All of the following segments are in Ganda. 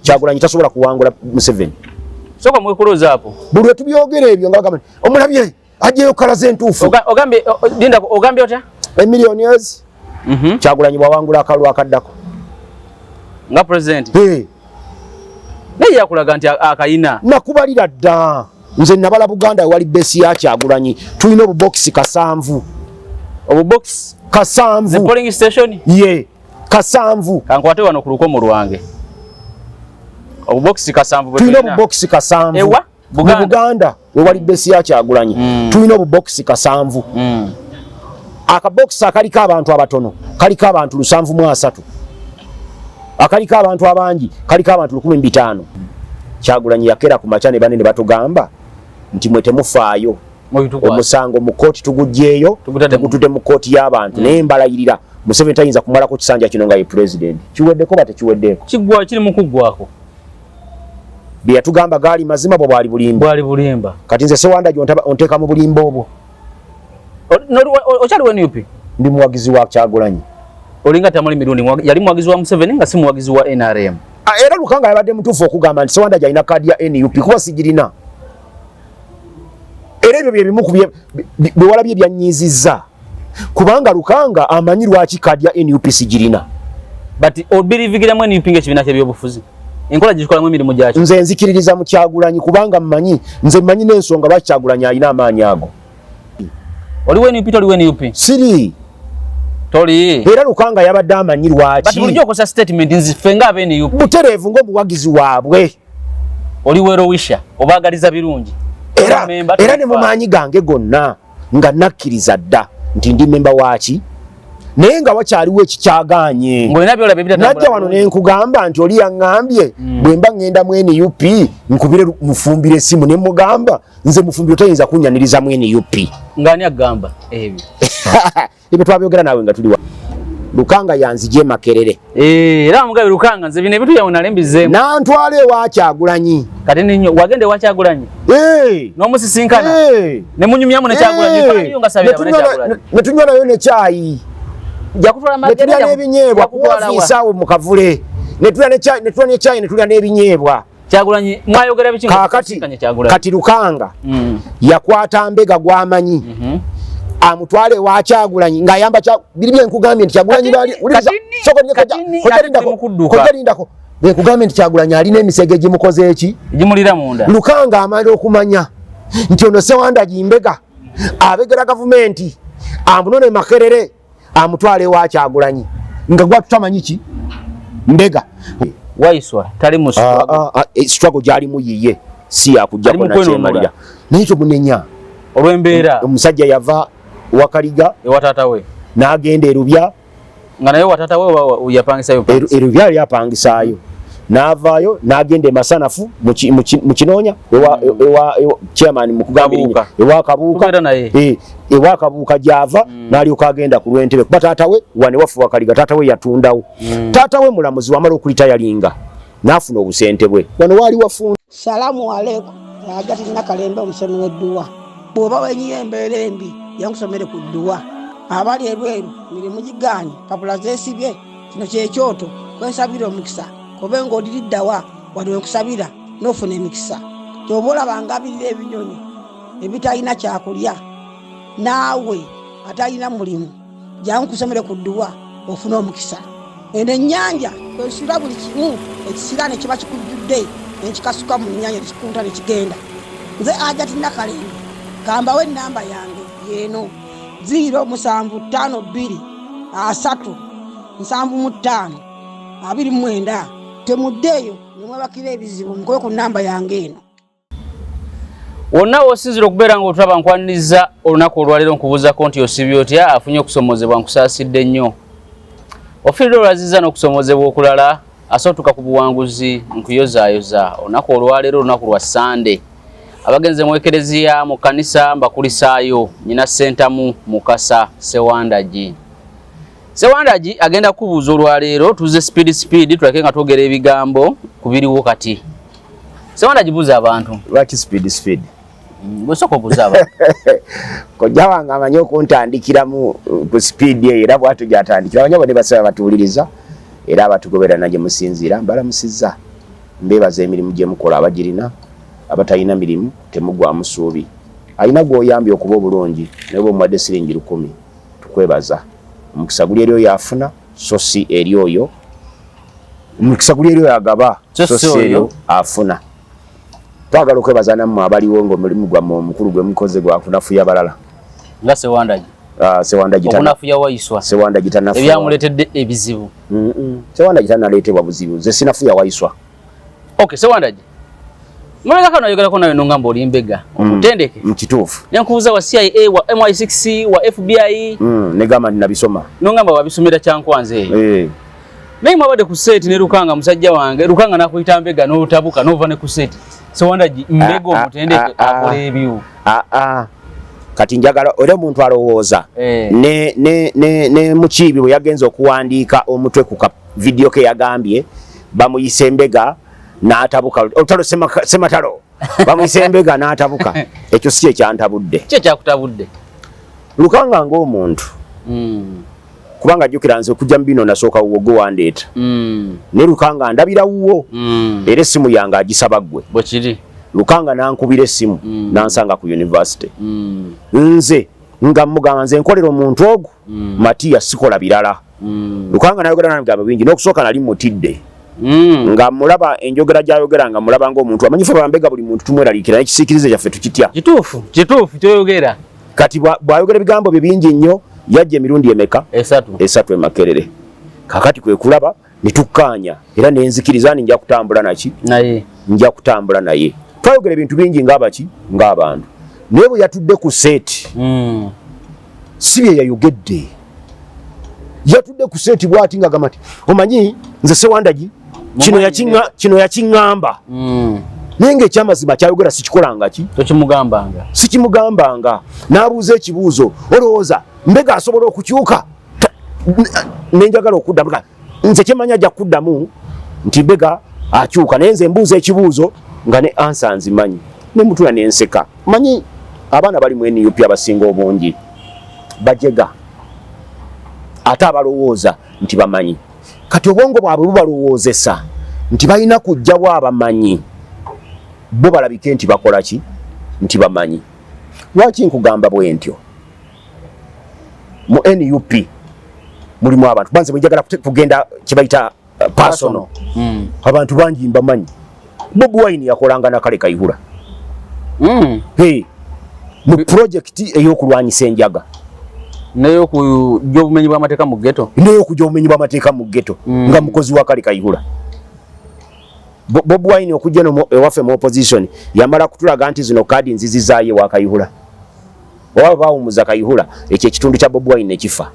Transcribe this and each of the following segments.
Kyagulanyi tasobola kuwangula Museveni. Soka mwekuloza apo. Buli lwe tubyogera ebyo nga bagamba nti omulabye ajjayo kala z'entuufu. Ogambye linda, ogambye otya? Emiliyoni ezi. Kyagulanyi bwawangula akalulu akaddako nga president. Hey. Naye yakulaga nti akayina. Nakubalira dda. Nze nabala Buganda wali base ya Kyagulanyi. Tulina obubokisi 7. Obubokisi 7. The polling station? Ye. 7. Kankwate wano ku lukomo lwange. Obubokisi 7 bwe tulina. Obubokisi 7. Ewa? Buganda. Mu Buganda we wali base ya Kyagulanyi. Tulina obubokisi 7. Akabokisi akaliko abantu abatono kaliko abantu 73. Akaliko abantu abangi kaliko abantu 1500. Kyagulanyi yakera ku makya ne banene batugamba nti mwe temufaayo. Omusango mu kkooti tugugyeyo, tugutudde mu kkooti y'abantu. Naye mbalayirira Museveni tayinza kumalako kisanja kino nga ye president. Kiweddeko ba tekiweddeeko? Kiggwa, kiri mu kuggwako. Bye yatugamba gaali mazima, bwe bwali bulimba? Bwali bulimba. Kati nze Sewanda onteeka mu bulimba obwo. Okyali wa NUP? Ndi muwagizi wa Kyagulanyi. Olinga Tamale Mirundi yali muwagizi wa Museveni nga si muwagizi wa NRM. Era Lukanga yabadde mutuufu okugamba nti Sewanda alina kaadi ya NUP kuba sigirina. Era ebyo bye bimu ku bye walabye byanyiizizza, kubanga Lukanga amanyi lwaki kaadi ya NUP sigirina. But obirivigiramu NUP ng'ekibiina ky'ebyobufuzi, enkola gikolamu emirimu gyakyo? Nze nzikiririza mu Kyagulanyi kubanga mmanyi, nze mmanyi n'ensonga lwaki Kyagulanyi alina amaanyi ago. Oliwo NUP, toliwo NUP? Siri. Toli. Era Lukanga yabadde amanyi lwaki. But bulijjo okozesa statement nzi ffe nga abe NUP. Butereevu ng'omuwagizi waabwe. Oli werowisha obaagaliza birungi. Era ne mu maanyi gange gonna nga nakkiriza dda nti ndi memba waaki, naye nga wakyaliwo ekikyagaanye. Najja wano ne nkugamba nti oli yaŋŋambye bwe mba ŋŋenda mu NUP nkubire Mufumbiro essimu, ne mugamba nze Mufumbiro tayinza kunnyaniriza mu NUP. Ng'ani agamba ebyo? Ebyo twabyogera naawe nga tuli wa Lukanga yanzije Makerere. Era mugabe Lukanga nze bino ebintu byawe nali mbizeemu. Nantwala ewa Kyagulanyi. Kati ninyo wagenda ewa Kyagulanyi? N'omusisinkana? Ne munyumyamu ne Kyagulanyi? Nga sabira ne Kyagulanyi. Ne tunywa nayo ne kyayi. Jakutwala Makerere. Ne tulya n'ebinyeebwa ku ofiisi awo mu kavule. Ne tulya ne kyayi, ne tulya ne kyayi, ne tulya n'ebinyeebwa. Kyagulanyi mwayogera biki? Kakati kati Lukanga yakwata mbega gw'amanyi. Amutwale wa Kyagulanyi ng'ayamba biri bye nkugambye nti Kyagulanyi bali lindako nkugambye nti Kyagulanyi alina emisege gimukoze eki gimulira munda. Lukanga amala okumanya nti ono Sewanda Gimbega abegera gavumenti amunone Makerere amutwale wa Kyagulanyi nga gwatutamanyi ki mbega Waiswa tali mu struggle. Struggle gyali mu yiye si yakujjako nakyemalira, naye tomunenya olw'embeera. Omusajja yava Wakaliga ewa taata we n'agenda Erubya nga naye wa taata we yapangisayo. Erubya yali apangisaayo, n'avaayo n'agenda e Masanafu mu Kinoonya ewa chairman mukugambira ewa Kabuuka, ewa Kabuuka gy'ava n'alyoka agenda ku lw'entebe kuba taata we wane waffe Wakaliga taata we yatundawo. Taata we mulamuzi wamala okulitayalinga n'afuna obusente bwe wano waali wafunda. Salamu aleikum. Agati Nakalembe omusomi w'edduwa. Bw'oba wenyiye embeera embi yankusomere ku dduwa. Abali ebweru mirimu gigaanye, papula zeesibye, kino kyekyoto kwensabira omukisa kobe ng'odiriddawa wano wenkusabira n'ofuna emikisa. Kyoba olaba ngabirira ebinyonyi ebitalina kyakulya, naawe atalina mulimu jangu nkusomere ku dduwa ofune omukisa. Eno ennyanja kwesula buli kimu ekisiraani kiba kikujjudde nenkikasuka mu nnyanja nekikunta nekigenda. Nze Ajati Nakalembe, kambawo ennamba yange yeeno 0752 3 75 29. Temuddeeyo nemwebakira ebizibu, mukube ku nnamba yange eno. Wonna w'osinzira okubeera ng'otulaba, nkwaniriza olunaku olwaleero, nkubuuzako nti osibye otya? Afunye okusomozebwa nkusaasidde nnyo. Ofiiridde olwazizza n'okusomozebwa okulala, asootuka ku buwanguzi, nkuyozaayoza. Olunaku olwaleero olunaku lwa Sande. Abagenze mu ekereziya, mu kkanisa, mbakulisaayo. Nyina Ssentamu Mukasa Sewandagi. Sewandagi agenda kukubuuza olwaleero. Tuze speed speed, tulake nga twogera ebigambo ku biriwo kati. Sewandagi, buuza abantu. Lwaki speed speed? Bwesooka obuuza abantu. Kojja wange amanyi okuntandikiramu ku speed eyo, era bwatyo gyatandikira. Abanyabo ne basaba batuwuliriza era abatugobera nagye musinziira, mbalamusizza. Mbeebaza emirimu gye mukola abagirina, abatalina mirimu temugwamu suubi. Alina gw'oyambye okuba obulungi naye oba omuwadde siringi 1000 tukwebaza. Omukisa guli eri oyo afuna so si eri oyo, omukisa guli eri oyo agaba so si eri afuna. Twagala okwebaza nammwe abaliwo ng'omulimu gwammwe omukulu gwe mukoze gwa kunafuya balala. Nga Sewandagi. Sewandagi okunafuya Waiswa. Sewandagi tanafuya. Ebyamuleetedde ebizibu. Sewandagi tanaleetebwa buzibu. Nze sinafuya Waiswa. Okay, Sewandagi. Muleka kano ayogerako nawe nongamba oli mbega. Omutendeke. Kituufu. Ne nkubuuza wa CIA, wa MI6, wa FBI. Negamba nti nabisoma. Nongamba wabisomera Kyankwanzi eyo. Naye mwabadde ku set ne Lukanga musajja wange, Lukanga nakuyita mbega n'otabuka n'ova ne ku set. Sewandagi mbega omutendeke akola ebyo. Kati njagala era omuntu alowooza ne Mukiibi bwe yagenze okuwandiika omutwe ku ka video ke yagambye bamuyise mbega n'atabuka olutalo sematalo bamuyise mbega n'atabuka. Ekyo si ekyantabudde. Ki ekyakutabudde? Lukanga ng'omuntu kubanga jjukira nze okujja mu bino nasooka wuwo gwe wandeeta. Ne Lukanga ndabira wuwo era essimu yange agisaba ggwe. Bwe kiri. Lukanga n'ankubira essimu n'ansanga ku university. Nze nga mugamba nze nkolera omuntu ogwo Matiya sikola birala. Lukanga n'ayogera n'ebigambo bingi n'okusooka nali mutidde. Nga mulaba enjogera gy'ayogera nga mulaba ng'omuntu amanyi ffe bambega buli muntu tumweraliikira n'ekisiikirize kyaffe tukitya. Kituufu, kituufu kyoyogera. Kati bw'ayogera ebigambo bye bingi nnyo yajja emirundi emeka? Esatu. 3 e Makerere. Kakati kwe kulaba ne tukkaanya era ne nzikiriza nti nja kutambula naki? Naye. Nja kutambula naye. Twayogera ebintu bingi ng'abaki? Ng'abantu. Naye bwe yatudde ku seeti si bye yayogedde. Yatudde ku seeti bw'ati ng'agamba nti omanyi nze Sewandagi kino yakiŋŋamba. Naye ng'ekyamazima kyayogera sikikolanga ki? Tokimugambanga. Sikimugambanga. N'abuuza ekibuuzo, olowooza mbega asobola okukyuka? Ne njagala okuddamu. Nze kyemanya ajja kuddamu nti mbega akyuka, naye nze mbuuza ekibuuzo nga ne ansa nzimanyi. Ne mutula ne nseka. Manyi abaana bali mu NUP abasinga obungi bajega ate abalowooza nti bamanyi. Kati obwongo bwabwe bubalowoozesa nti balina kujjawo abamanyi bo balabike nti bakola ki? Nti bamanyi. Lwaki nkugamba bwe ntyo? Mu NUP mulimu abantu banze bwe njagala kugenda kye bayita personal. Abantu bangi mbamanyi. Bobi Wine yakolanga na Kale Kayihura. Hey, mu project ey'okulwanyisa enjaga. N'ey'okujja obumenyi bw'amateeka mu ghetto. N'ey'okujja obumenyi bw'amateeka mu ghetto nga mukozi wa Kale Kayihura. Bobi Wine okujja no ewaffe mu opposition yamala kutulaga nti zino kaadi nzizizaayo ewa Kayihura. Oba baawumuza Kayihura ekyo ekitundu kya Bobi Wine ne kifa.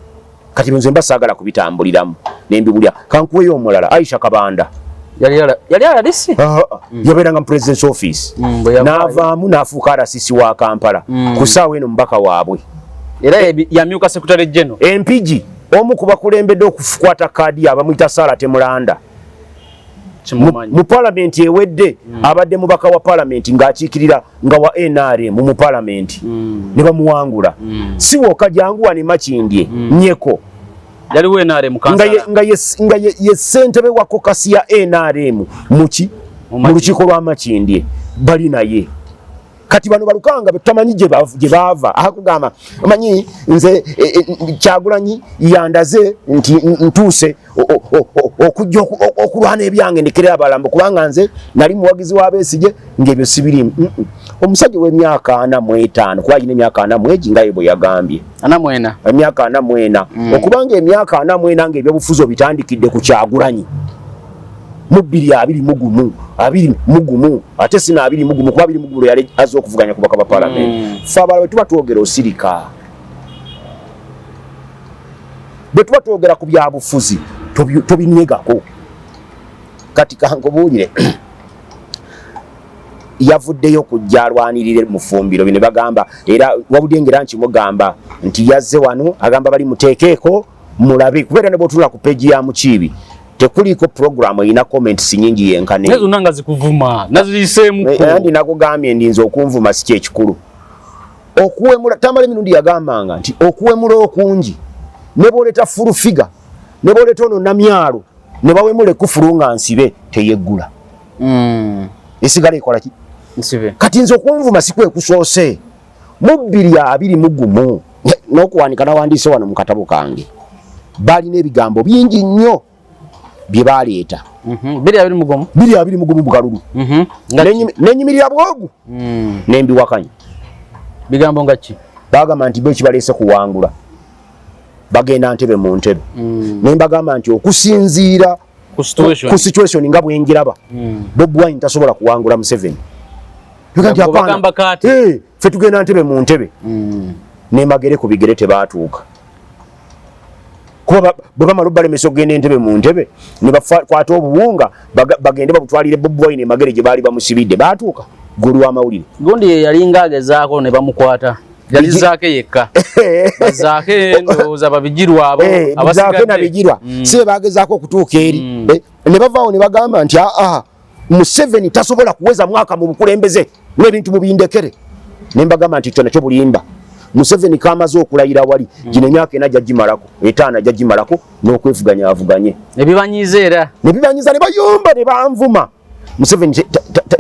Kati nze mba saagala kubitambuliramu ne mbibulya. Kankuweyo omulala Aisha Kabanda. Yali RDC? Yabeeranga mu President's Office. N'avaamu n'afuuka RCC wa Kampala. Ku ssaawa eno mubaka waabwe. Era yamyuka Secretary General. Empigi omu ku bakulembedde okukwata kaadi abamuyita Sarah Temulanda. Mu palamenti ewedde abadde mubaka wa palamenti ng'akiikirira nga wa NRM mu palamenti ne bamuwangula. Si wokka janguwa ne Makindye Nyeko. Yaliwo NRM kansala. Nga ye ssentebe wa kokasi ya NRM muki mu lukiiko lwa Makindye bali naye. Kati bano Balukanga betamanyi gye baava. Akugamba omanyi nze Kyagulanyi yandaze nti ntuuse okujja okulwana ebyange ndekere abalambo kubanga nze nali muwagizi wa Besigye ng'ebyo sibiriimu. Omusajja ow'emyaka 45 kuba alina emyaka 40 nga ye bwe yagambye. 44. Emyaka 44. Okubanga emyaka 44 ng'ebyobufuzi obitandikidde ku Kyagulanyi mu 2021, 21, ate sina 21 kuba 21 yali azze okuvuganya ku bubaka bwa palamenti. Ffe abalala bwe tuba twogera osirika. Bwe tuba twogera ku byabufuzi tobinyegako. Kati kankubuulire yavuddeyo kujja alwanirire Mufumbiro bino bagamba era wabudde ngera nkimugamba nti yazze wano agamba bali muteekeeko mulabe kubeera ne bw'otunula ku page ya Mukiibi tekuliko program erina comments nyingi yenkana eyo. Zonna nga zikuvuma naziyiseemuko. Andi nakugambye ndi nze okunvuma si kyekikulu. Okuwemula Tamale Mirundi yagambanga nti okuwemula okungi ne bw'oleeta full figure ne bw'oleeta ono Namyalo ne bawemula ekufulu nga nsibe teyeggula. Esigala ekola ki? Kati nze okunvuma si kwe kusoose. Mu 2021 n'okuwanika nawandiise wano mu katabo kange, balina ebigambo bingi nnyo bye baleeta. 2021? 2021 mu kalulu. Nenyimirira bwogu nembiwakanya. Bigambo nga ki? Bagamba nti bo ekibaleese kuwangula, bagenda ntebe mu ntebe. Ne mbagamba nti okusinziira ku situation, ku situation nga bwengiraba, Bobi Wine tasobola kuwangula Museveni. Bagamba kati. Ffe tugenda ntebe mu ntebe. Nemagere ku bigere tebaatuuka. Kuba bwe bamala obalemesa okugenda entebe mu ntebe, ne bakwata obuwunga bagende babutwalire Bobi Wine emagere gye baali bamusibidde, baatuuka. Goli w'amawulire. Gundi ye yalinga agezaako ne bamukwata. Yali Zaake yekka. Zaake ndowooza babigirwa abo abasigadde. Zaake na Bigirwa. Si be bagezaako okutuuka eri. Ne bavaawo ne bagamba nti aa Museveni tasobola kuweza mwaka mu bukulembeze n'ebintu mubindekere. Ne mbagamba nti kyo nakyo bulimba. Museveni kamaze okulayira wali gino emyaka 4 agimalako, 5 agimalako n'okwevuganya avuganye. Ne bibanyiza era. Ne bibanyiza ne bayomba ne banvuma. Museveni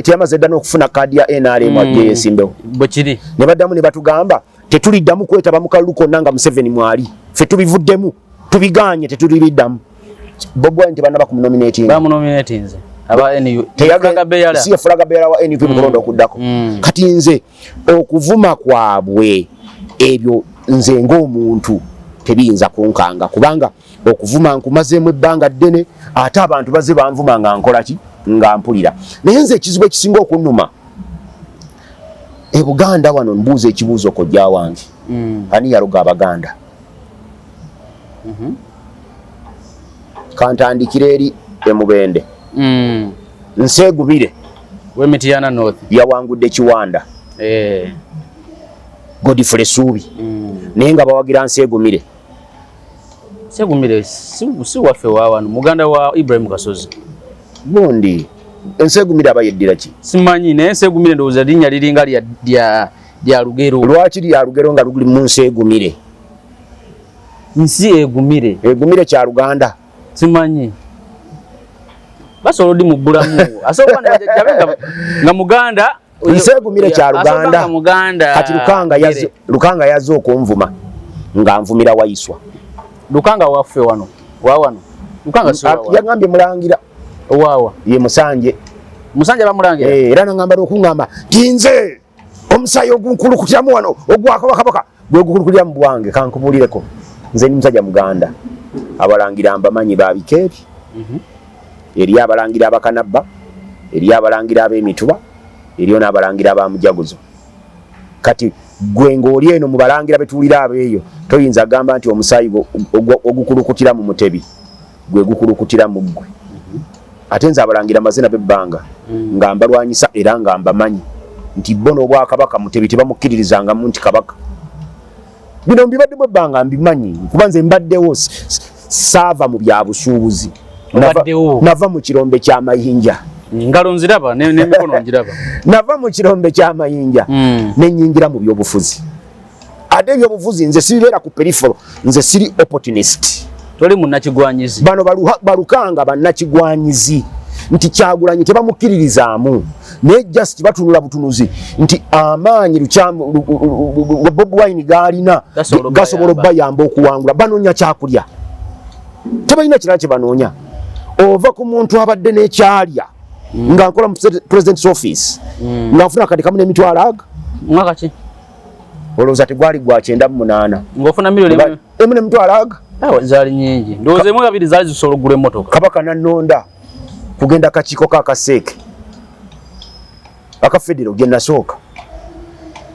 teyamaze dda n'okufuna kaadi ya NRM ajje yesimbewo. Bwe kiri. Ne baddamu ne batugamba tetuliddamu kwetaba mu kalulu konna nga Museveni mwali. Ffe tubivuddemu, tubigaanye, tetulibiddamu. Bobi Wine tebannaba kumunominatinga. Bamunominatinze. Aba NUP. Flag bearer. Si ye flag bearer wa NUP mu kulonda okuddako. Kati nze okuvuma kwabwe ebyo nze ng'omuntu tebiyinza kunkanga, kubanga okuvuma nkumazeemu ebbanga ddene, ate abantu bazze banvuma nga nkola ki, nga mpulira. Naye nze ekizibu ekisinga okunnuma e Buganda wano, mbuuza ekibuuzo kojja wange, ani yaloga Abaganda? Kantandikire eri emubende. Nseegumire w'Emityana North yawangudde Kiwanda. Godfrey Suubi. Naye nga bawagira Nseegumire. Nseegumire si waffe wa wano, muganda wa Ibrahim Kasozi. Gundi Nseegumire aba yeddira ki? Simanyi, naye Nseegumire ndowooza linnya liringa lya Lugero. Lwaki lya Lugero nga luli mu Nseegumire? Nsi egumire. Egumire kya Luganda. Simanyi. Basobola odi mu bbulamu. Asobola nga nga Muganda. Nseegumire kya Luganda. Muganda. Kati Lukanga yazze okunvuma nga nvumira Waiswa. Lukanga waffe wano. Wa wano. Lukanga si wa wano. Yagambye Mulangira. Waawa. Ye Musanje. Musanje bamulangira. Era nangamba okuŋŋamba nti nze omusaayi ogunkulukutiramu wano ogwakabakabaka gwe gukulukutira mu bwange. Kankubuulireko, nze ndi musajja Muganda. Abalangira mbamanyi ba bika ebi. Eriyo abalangira abakanabba, eriyo abalangira ab'emituba, eriyo n'abalangira abamujaguzo. Kati gwe ng'oli eno mu balangira betuwulira abeeyo, toyinza gamba nti omusaayi ogukulukutira mu Mutebi gwe gukulukutira mu ggwe. Ate nze abalangira maze nabo ebbanga nga mbalwanyisa era nga mbamanyi nti bo n'obwakabaka Mutebi tebamukkiririzangamu nti kabaka. Bino mbibaddemu ebbanga mbimanyi, kuba nze mbaddewo, saava mu bya busuubuzi. Nava mu kirombe ky'amayinja. Ngalo nziraba n'emikono ngiraba. Nava mu kirombe ky'amayinja ne nnyingira mu byobufuzi. Ate ebyobufuzi nze sibibeera ku peripheral, nze siri opportunist. Toli munnakigwanyizi. Bano balukanga bannakigwanyizi nti Kyagulanyi tebamukkiririzaamu, naye just batunula butunuzi nti amaanyi Bobi Wine g'alina gasobola obbayamba okuwangula. Banoonya kyakulya, tebalina kirala kye banoonya. Ova ku muntu abadde n'ekyalya nga nkola mu president's office nga nfuna akadde kamu n'emitwalo aga. Mwaka ki? Olowooza tegwali gwa 98. Ng'ofuna miliyoni emu? Emu n'emitwalo aga. Awo zaali nnyingi. Ndowooza emu abiri zaali zisobola okugula emmotoka. Kabaka n'annonda kugenda akakiiko ka Kaseeke aka federo gye nasooka.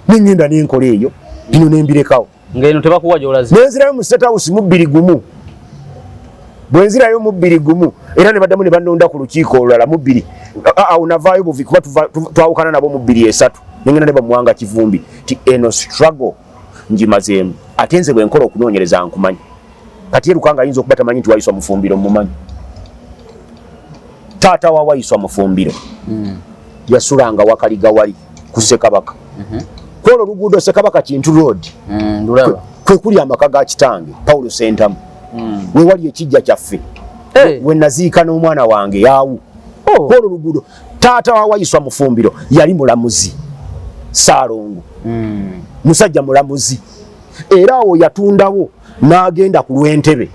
Ne ŋŋenda ne nkola eyo, bino ne mbirekawo. Ng'eno tebakuwa gy'olaze. Ne nzirayo mu State House mu 2001. Bwe nzirayo mu 2001 era ne baddamu ne bannonda ku lukiiko olulala mu bbiri. Awo navaayo buvi kuba twawukana nabo mu 2003. Ne ŋŋenda ne bamuwanga Kivumbi nti eno struggle ngimazeemu. Ate nze bwe nkola okunoonyereza nkumanyi. Kati ye Lukanga ayinza okuba tamanyi nti Waiswa Mufumbiro mmumanyi. Taata wa Waiswa Mufumbiro yasulanga Wakaliga wali ku Ssekabaka. Kwolwo oluguudo Ssekabaka Kintu Road. Kwe kuli amaka ga kitange Paulo Sentamu. We wali ekijja kyaffe. We naziika n'omwana wange yaawu. Kwolwo oluguudo. Taata wa Waiswa Mufumbiro yali mulamuzi Ssaalongo, musajja mulamuzi, era awo yatundawo n'agenda ku lw'entebe.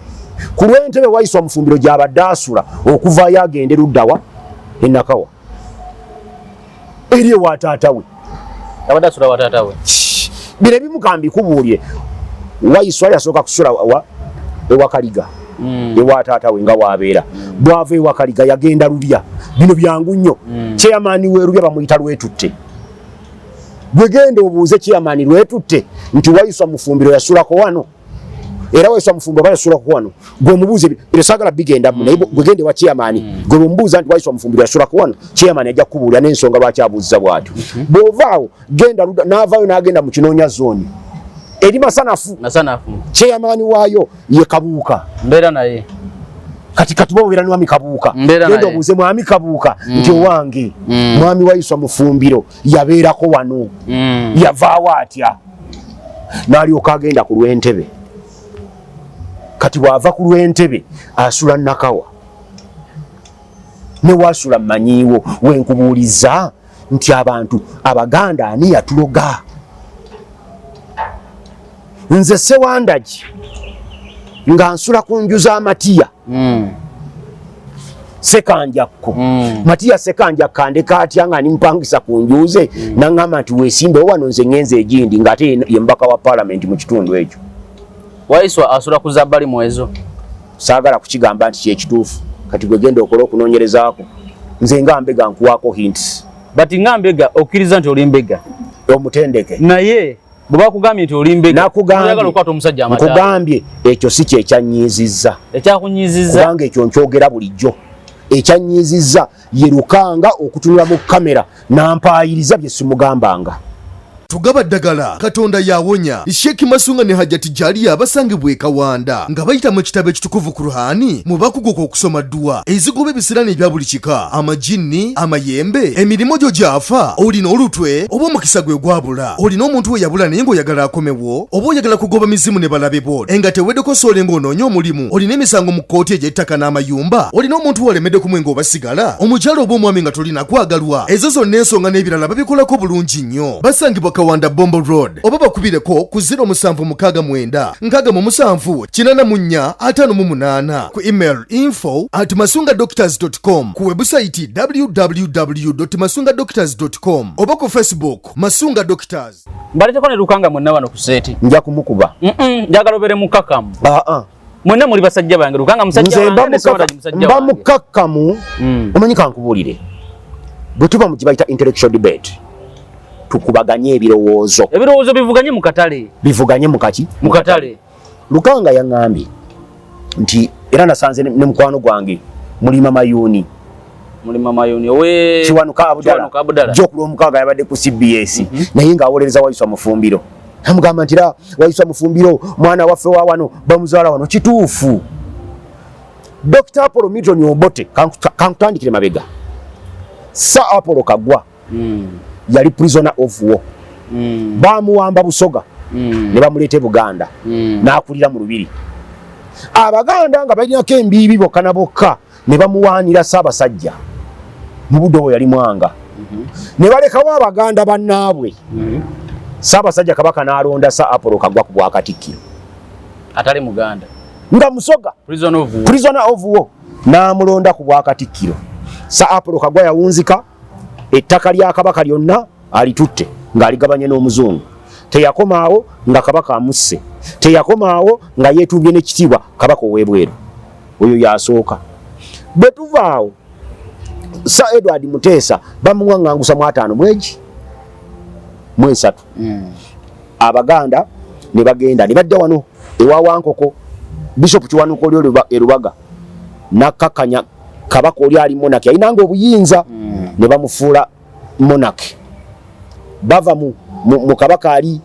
Ku lw'entebe Waiswa Mufumbiro gy'abadde asula okuvaayo agende luddawa enakawa eri ewa taata we. Abadde asula wa taata we. Bino ebimu kambikubuulire. Waiswa yasooka kusula wa ewa Kaliga, ewa taata we nga waabeera. Bwava ewa Kaliga yagenda Lubya. Bino byangu nnyo. Chairman we Lubya bamuyita Lwetutte. Gwegenda obuuze chairman Lwetutte nti Waiswa Mufumbiro yasulako wano, era Waiswa Mufumbiro oba yasulako wano, gwe omubuuze. Bino saagala bigendamu, naye gwegende wa chairman, gwe bwemubuuza nti Waiswa Mufumbiro yasulako wano, chairman ajja kukubuulira n'ensonga lwaki abuuziza bw'atyo. Bw'ovaawo genda ludda, n'avaayo n'agenda mu Kinoonya Zone eri Masanafu. Masanafu. Chairman waayo ye Kabuuka. Mbeera naye. Kati bobeera ne mwami Kabuuka. Mbeera genda naye. Obuuze mwami Kabuuka nti owange mwami Waiswa Mufumbiro yabeerako wano, yavaawo atya n'alyoka agenda ku lw'entebe? Kati bw'ava ku lw'entebe asula Nakawa, ne wasula mmanyiiwo. Wenkubuuliza nti abantu Abaganda ani yatuloga? Nze Sewandagi nga nsula ku nju z'Amatiya Sekanjakko. Matiya Sekanjakko andeka atya nga nimpangisa ku nju ze? Naŋŋamba nti weesimbewo wano, nze ŋŋenze egindi, ng'ate ye mubaka wa paalamenti mu kitundu ekyo. Waiswa asula ku zabbali mwezo. Saagala kukigamba nti kyekituufu. Kati gwe genda okole okunoonyerezaako. Nze nga mbega nkuwaako hints. But nga mbega okkiriza nti oli mbega? Omutendeke. Naye bwe bakugambye nti oli mbega, Nakugambye. oyagala okukwata omusajja amataala. Nkugambye, ekyo si kyekyanyiizizza. Ekyakunyiizizza? Kubanga ekyo nkyogera bulijjo. Ekyanyiizizza ye Lukanga okutunula mu kamera nampaayiriza bye simugambanga. Tugaba ddagala, Katonda yawonya. Sheikh Masunga ne Hajati Jaliya abasangibwa e Kawanda nga bayita mu kitabo ekitukuvu Kuruhani mu bakuguka okusoma dduwa ezigoba ebisiraani ebya buli kika, amajinni, amayembe, emirimu gyo gyafa, olina olutwe oba omukisa gwe gwabula, olina omuntu we yabula naye ng'oyagala akomewo, oba oyagala kugoba mizimu ne balabe bo enga teweddeko soole ng'onoonya omulimu, olina emisango mu kkooti egy'ettaka n'amayumba, olina omuntu walemedde kumwe ng'oba sigala, omukyala oba omwami nga tolina kwagalwa, ezo zonna ensonga n'ebirala babikolako bulungi nnyo. Basangibwa Kawanda Bombo Road oba bakubireko ku 0769 67 84 58, ku email info@masungadoctors.com, ku webusayiti www.masungadoctors.com oba ku Facebook Masunga Doctors. Mbaleeteko ne Lukanga mwenna wano ku set. Nja kumukuba. Njagala obeere mukakamu. Aa. Mwenna muli basajja bange. Lukanga musajja Nze mba wange ne Sewandagi musajja mba wange. mukakkamu. Omanyi, kankubuulire, bwe tuba mu kibayita intellectual debate, tukubaganye ebirowoozo. Ebirowoozo bivuganye mu katale. Bivuganye mu kaki? Mu katale. Lukanga yaŋŋambye nti era nasanze ne mukwano gwange Mulima Mayuuni. Mulima Mayuuni owe Kiwanuka Abudala. Kiwanuka Abudala. Jjo ku Lwomukaaga yabadde ku CBS, naye ng'awolereza Waiswa Mufumbiro. Namugamba nti ra Waiswa Mufumbiro mwana waffe wa wano, bamuzaala wano. Kituufu. Dr Apollo Milton Obote, kankutandikire mabega. Sir Apollo Kagwa yali prisoner of war. Bamuwamba Busoga ne bamuleeta e Buganda, n'akulira mu lubiri. Abaganda nga balinako embiibi bokka na bokka ne bamuwaanira Ssaabasajja. Mu budde obwo yali Mwanga. Ne balekawo Abaganda bannaabwe. Ssaabasajja Kabaka n'alonda Sir Apollo Kagwa ku bwakatikkiro. Atali Muganda. Nga Musoga. Prisoner of war. Prisoner of war, n'amulonda ku bwakatikkiro. Sir Apollo Kagwa yawunzika ettaka lya Kabaka lyonna alitutte ng'aligabanye n'Omuzungu. Teyakomaawo nga Kabaka amusse, teyakomaawo nga yeetumbye n'ekitiibwa Kabaka ow'ebweru. Oyo yasooka. Bwe tuvaawo, Sir Edward Muteesa bamuwaŋŋangusa mu ataano mwegi mu esatu. Abaganda ne bagenda ne badda wano ewa Wankoko. Bishop Kiwanuka oli e Lubaga nakkakkanya Kabaka oli ali monarch, yalinanga obuyinza, ne bamufuula monarch. Bava mu Kabaka ali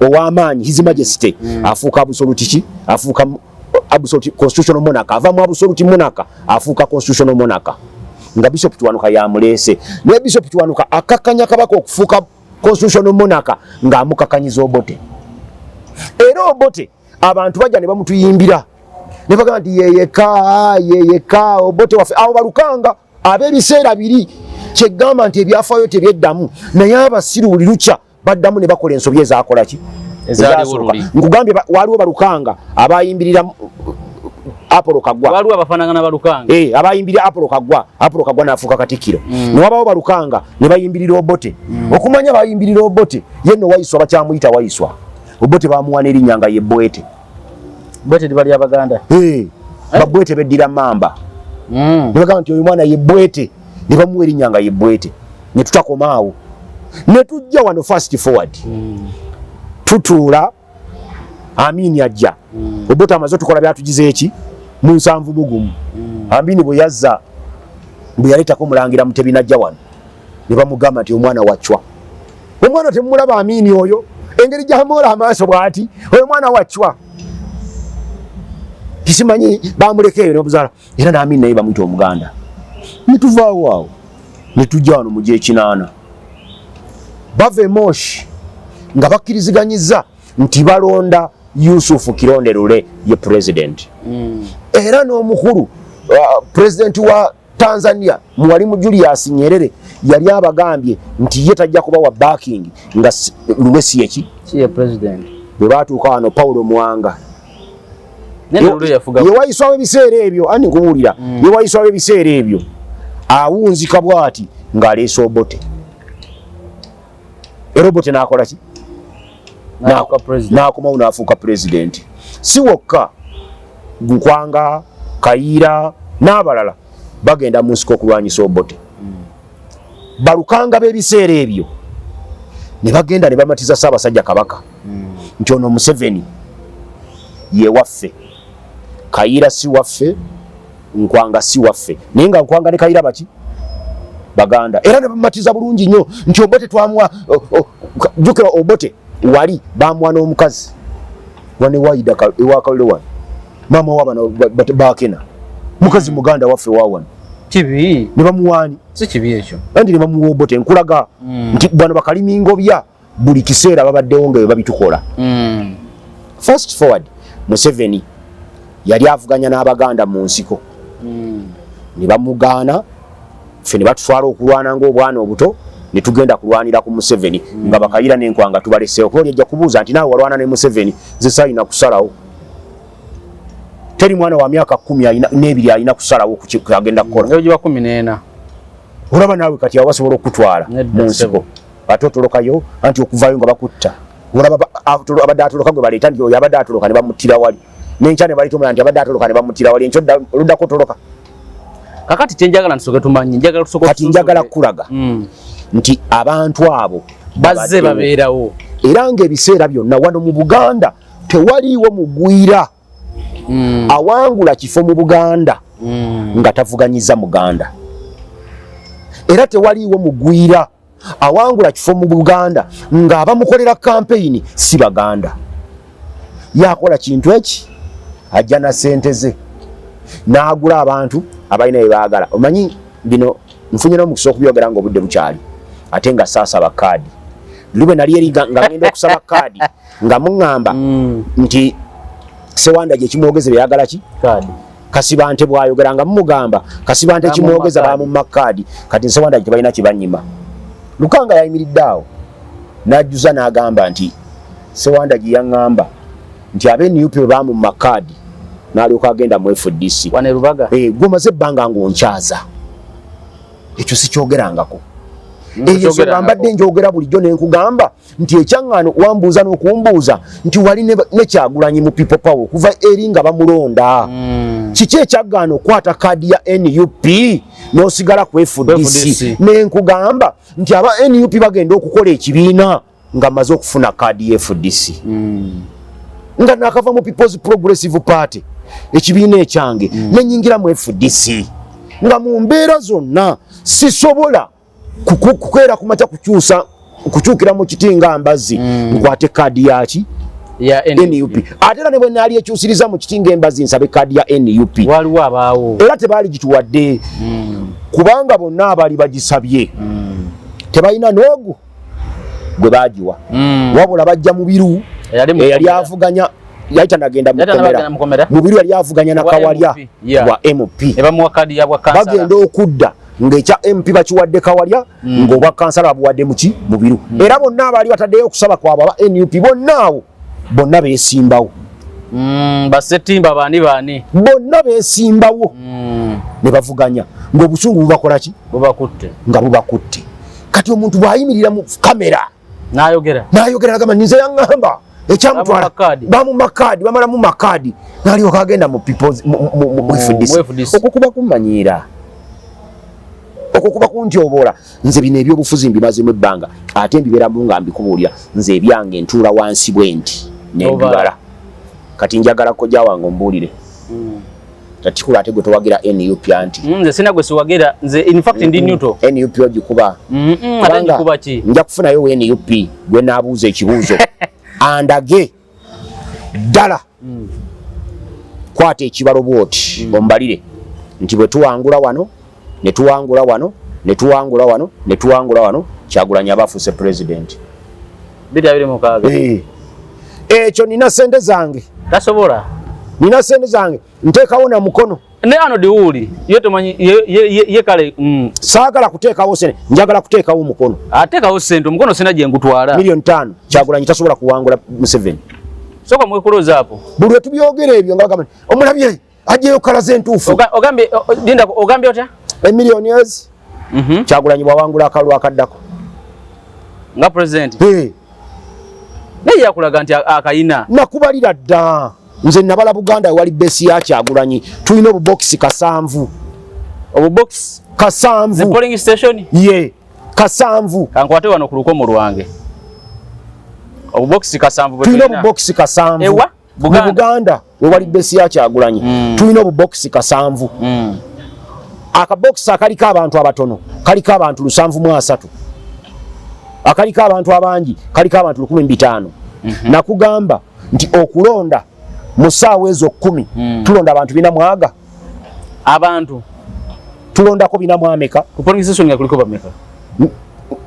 ow'amaanyi, His Majesty, afuuka absolute ki? Afuuka absolute constitutional monarch. Ava mu absolute monarch afuuka constitutional monarch, nga Bishop Kiwanuka yamuleese. Naye Bishop Kiwanuka akakkanya Kabaka okufuuka constitutional monarch ng'amukakanyiza Obote. Era Obote abantu bajja ne bamutuyimbira ne bagamba nti yeyeka, yeyeka Obote waffe. Abo balukanga ab'ebiseera biri. Kyegamba nti ebyafaayo tebyeddamu, naye abasiru buli lukya baddamu ne bakola ensobi ezakola ki? Ezaaliwo. Nkugambye waliwo balukanga abayimbirira Apollo Kaggwa. Waliwo abafaanagana balukanga. Eh, abayimbirira Apollo Kaggwa, Apollo Kaggwa n'afuuka Katikkiro. Ne wabawo balukanga ne bayimbirira Obote. Okumanya bayimbirira Obote, ye nno Waiswa bakyamuyita Waiswa. Obote bamuwa n'erinnya nga ye Bwete. Bwete liba lya Baganda. Eh, Babwete beddira Mamba. Ne bagamba nti oyo mwana ye Bwete, ne bamuwa erinnya nga ye Bwete. Ne tutakoma awo. Ne tujja wano fast forward. Tutuula Amini ajja. Obote amaze tukola byatugize eki mu 71. Amini bwe yazza, bwe yaleetako Mulangira Mutebi n'ajja wano, ne bamugamba nti omwana wacwa. Omwana temumulaba Amini oyo, engeri gy'amwola amaaso bw'ati, oyo mwana wacwa. Kisimanyi bamuleka eyo n'obuzaala, era n'Amini naye bamuyita Omuganda. Ne tuvaawo awo, ne tujja wano mu gy'ekinaana. Bava e Moshi nga bakkiriziganyizza nti balonda Yusufu Kironde Lule ye president. Era n'omukulu president wa Tanzania Mwalimu Julius Nyerere yali abagambye nti ye tajja kubawa backing nga Lule si eki? Si ye president. Bwe baatuuka wano Paulo Mwanga. Nene Lule yafuga. Ye wayiswawo ebiseera ebyo, ani nkubuulira. Ye wayiswawo ebiseera ebyo. Awunzika bw'ati ng'aleese Obote. Era Obote n'akola ki? N'afuuka president. N'akomawo n'afuuka president. Si wokka, Nkwanga, Kayiira n'abalala bagenda mu nsiko okulwanyisa Obote. Balukanga b'ebiseera ebyo ne bagenda ne bamatiza Ssaabasajja Kabaka nti ono Museveni ye waffe, Kayiira si waffe, Nkwanga si waffe, naye nga Nkwanga ne Kayiira baki? Baganda. Era ne bamatiza bulungi nnyo nti Obote twamuwa, jjukira Obote wali bamuwa n'omukazi wane waida ewa Kalule wano, maama w'abaana bakena mukazi muganda waffe wa wano. Kibi. Ne bamuwaani? Si kibi ekyo. Anti ne bamuwa Obote. Nkulaga nti bano bakalimingobya buli kiseera babaddewo nga bwe babitukola. Fast forward, Museveni yali avuganya n'Abaganda mu nsiko. Ne bamugaana, ffe ne batutwala okulwana ng'obwana obuto, ne tugenda kulwanira ku Museveni nga Bakayira n'Enkwanga tubaleseewo. Kuba oli ajja kubuuza nti naawe walwana ne Museveni, nze saalina kusalawo. Teri mwana wa myaka 12 alina kusalawo ku agenda kukola. Eyo giba 14. Olaba naawe kati awo basobola okukutwala Nedda, mu nsiko. Ate otolokayo, anti okuvaayo nga bakutta. Olaba abadde atoloka gwe baleeta nti oyo abadde atoloka ne bamuttira wali. N'enkya ne baleeta omulala nti abadde atoloka ne bamuttira wali. Enkya oluddako otoloka. Kakati kye njagala tusooke tumanye, njagala tusooke Kati njagala tusoke. kukulaga nti abantu abo bazze babaddewo. Babeerawo. Era ng'ebiseera byonna wano mu Buganda tewaliiwo mugwira awangula kifo mu Buganda nga tavuganyiza Muganda. Era tewaliiwo mugwira awangula kifo mu Buganda ng'abamukolera kampeyini si Baganda. Yakola kintu eki, ajja na ssente ze n'agula abantu abalina bye baagala. Omanyi bino nfunye n'omukisa okubyogera ng'obudde bukyali, ate nga saasaba kaadi. Luli bwe nali eri nga ngenda okusaba kaadi nga muŋŋamba nti Sewanda gye kimwogeze byeyagala ki? Kaadi. Kasibante bw'ayogera nga mumugamba Kasibante Bamumma kimwogeza kaadi. Bamumma kaadi. Kati Sewanda gye tebalina kibanyima. Lukanga yayimiridde awo n'ajjuza n'agamba nti Sewanda gye yaŋŋamba nti ab'e NUP bwe bamumma kaadi n'alyoka agenda mu FDC. Wano e Lubaga. Eh, gwe omaze ebbanga ng'onkyaza, ekyo sikyogerangako. Eyo ensonga Sikyogerangako. mbadde njogera bulijjo ne nkugamba nti ekyaŋŋaano wambuuza n'okumbuuza nti wali ne Kyagulanyi mu People Power okuva eri nga bamulonda. Kiki ekyagaana okukwata kaadi ya NUP n'osigala ku FDC? FDC. Ne nkugamba nti aba NUP bagenda okukola ekibiina nga mmaze okufuna kaadi ya FDC. Nga nakava mu People's Progressive Party, ekibiina ekyange, ne nnyingira mu FDC. Nga mu mbeera zonna sisobola kukeera ku makya kukyukira mu kiti nga mbazzi nkwate kaadi yaki? Ya NUP. NUP. Ate era ne bwe naali ekyusiriza mu kiti ng'embazzi nsabe kaadi ya NUP. Waliwo abaawo. Era tebaali gituwadde. Kubanga bonna abaali bagisabye tebalina n'ogu gwe baagiwa. Wabula bajja Mubiru Eyali mu eyali kkomera. avuganya, yali tanagenda mu Yali tanagenda kkomera. mu kkomera. Mubiru yali avuganya na Wa Kawalya MP, yeah. wa MP. Ne bamuwa kaadi ya bwa kansala. Bagenda okudda Ng'ekya MP bakiwadde Kawalya, ng'obwa kansala babuwadde muki? Mubiru. Era bonna abaali bataddeyo okusaba kwabwe aba NUP, bonna awo bonna beesimbawo. Basetimba baani baani? Bonna beesimbawo ne bavuganya ng'obusungu bubakola ki? Bubakutte. Nga bubakutte. Kati omuntu bw'ayimirira mu kamera n'ayogera, n'ayogera, nagamba nze yaŋŋamba ekyamutwala. Bamu makaadi. Bamu makaadi, bamalamu makaadi, n'alyoka agenda mu people's mu FDC. Mu FDC. Okwo kuba kummanyiira, okwo kuba kuntyoboola. Nze bino ebyobufuzi mbimazeemu ebbanga, ate mbibeeramu nga mbikubuulira. Nze ebyange ntuula wansi bwe nti nembibala. Kati njagala kojja wange ombuulire tatikula, ate gwe towagira NUP anti? Nze sina gwe siwagira. Nze in fact ndi neutral. NUP ogikuba? Ate Kubanga ngikuba ki? Nja kufunayo we NUP gwe naabuuza ekibuuzo andage ddala. Kwata ekibalo bwoti ombalire nti bwe tuwangula wano, ne tuwangula wano, ne tuwangula wano, ne tuwangula wano, Kyagulanyi aba afuuse pulezidenti. 2026. Eh. Ekyo nina sente zange. Tasobola. Nina sente zange, nteekawo na mukono. Ne ano diwuli ye tomanyi ye kale. Saagala kuteekawo sente, njagala kuteekawo mukono. Ateekawo sente, omukono sina gye ngutwala. Miliyoni 5, Kyagulanyi tasobola kuwangula Museveni. Soka mwekuloza apo. Buli lwe tubyogera ebyo nga bagamba nti, omulabye ajjeyo kalaze entuufu. Ogambye linda, ogambye otya? Emiliyoni ezi, Kyagulanyi bwawangula akalulu akaddako nga president. Hey, naye yakulaga nti akayina. Nakubalira dda. Nze nabala Buganda ewali base ya Kyagulanyi, tulina obubokisi 7. Obubokisi? 7. Polling station? Ye, 7. Kankwate wano ku lukomo lwange, obubokisi 7 bwe Tulina tulina. obubokisi 7. Ewa? Mu Buganda. Buganda wewali base ya Kyagulanyi, tulina obubokisi 7. Akabokisi akaliko abantu abatono kaliko abantu 730, akaliko abantu abangi kaliko abantu 1500. Nakugamba nti okulonda mu ssaawa ezo 10, tulonda abantu bina mwaga. Abantu Tulondako bina mwameka? Ku polling station nga kuliko bameka?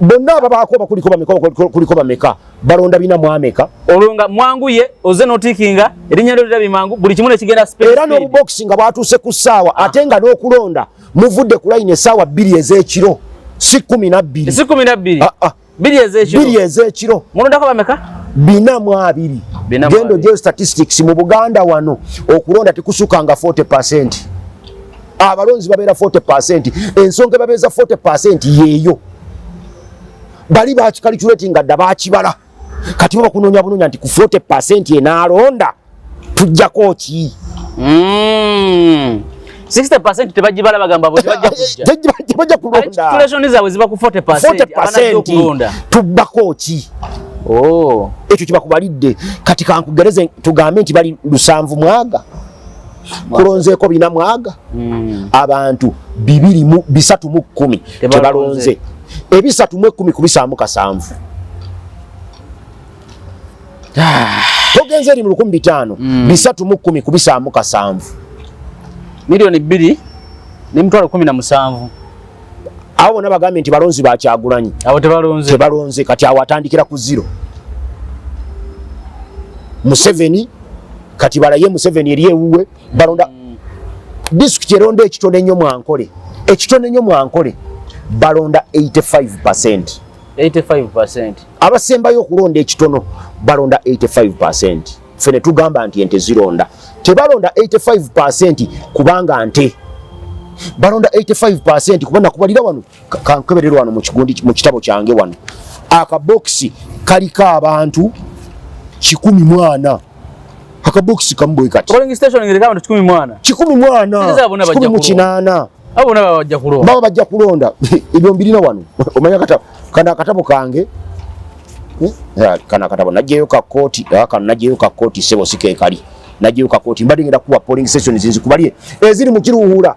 Bonna ababaako bakuliko bameka? Kuliko bameka? Balonda bina mwameka? Olwo nga mwanguye oze notikinga erinnya lyo lirabi mangu, buli kimu nekigenda speed, Era speed. N'obubokisi nga bwatuuse ku ssaawa, ate nga n'okulonda muvudde ku layini essaawa 2 ez'ekiro, si 12. Si 12? Ah, ah. 2 ez'ekiro. 2 ez'ekiro. Mulondako bameka? 420. 420. Gendo geo statistics mu Buganda wano, okulonda tekusukanga 40%. Abalonzi babeera 40%. Ensonga ebabeeza 40% yeeyo bali bakicalculating nga dda bakibala. Kati bo bakunoonya bunoonya nti ku 40% enaalonda tujjako ki? 60% tebagibala, bagamba bo tebajja kujja. Tebajja kulonda. Calculation zaabwe ziba ku 40% abanajja 40% okulonda. Tubbako ki? Oh. Ekyo kibakubalidde. Kati kankugereze, tugambe nti bali lusanvu mwaga, kulonzeeko bina mwaga, abantu bibiri mu bisatu mu kkumi. Tebalonze. Tebalonze. Ebisatu mu ekkumi kubisaamu 7, togenze eri mu 1500. 310 kubisaamu 7. 2,017,000. Abo bonna bagambye nti balonzi ba Kyagulanyi. Abo tebalonze. Tebalonze. Kati awo atandikira ku zero. Museveni kati balaye Museveni eri ewuwe balonda. Disitulikiti eronda ekitono ennyo mwankole, ekitono ennyo mwankole balonda 85. 85%. Abasembayo okulonda ekitono balonda 85. Ffe ne tugamba nti ente zironda. Tebalonda 85 kubanga nte balonda 85, kuba nakubalira wano. Kankeberera wano mu kigundi, mu kitabo kyange wano, akabokisi kaliko abantu 140, akabokisi kamu bwe kati. Polling station ng'eriko abantu 140. 140. Sente bonna bajja kikumi mu kulonda. kinaana. Abo bonna baba bajja kulonda. Baba bajja kulonda. Ebyo mbirina wano. Omanya kata kana akatabo kange. Kana akatabo najjayo ka kooti. Kano najjayo ka kooti, sebo, si keekali. Najjayo ka kooti, mbadde ngenda kuwa polling stations nzikubalye eziri mu Kiruhura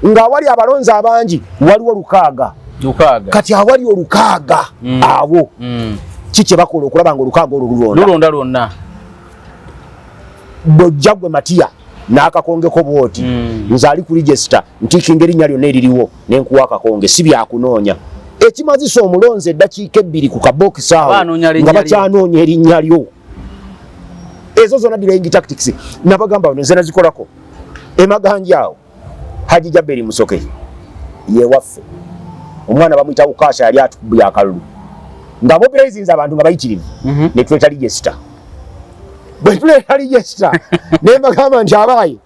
ng'awali abalonzi abangi waliwo 6. 6. Kati awali 6 awo, ki kye bakola okulaba nga 6 olwo lulonda? Lulonda lwonna. Bw'ojja gwe Matiya n'akakongeko bwoti, nze ali ku register ntiikinga erinnya lyonna eririwo nenkuwa akakonge. Si byakunoonya ekimazisa omulonzi eddakiika 2 ku kabokisi awo Banoonya linnya nga lye. bakyanoonya erinnya lyo. Ezo zonna delaying tactics. Nabagamba nze nazikolako emaganja awo, Haji Jaberi Musoke. Yewaffe omwana bamuyita Ukasha, yali atukubya akalulu nga mobilizinze abantu nga bayitirivu. Ne tuleeta register. Bwe tuleeta register, ne mbagamba nti abaayi,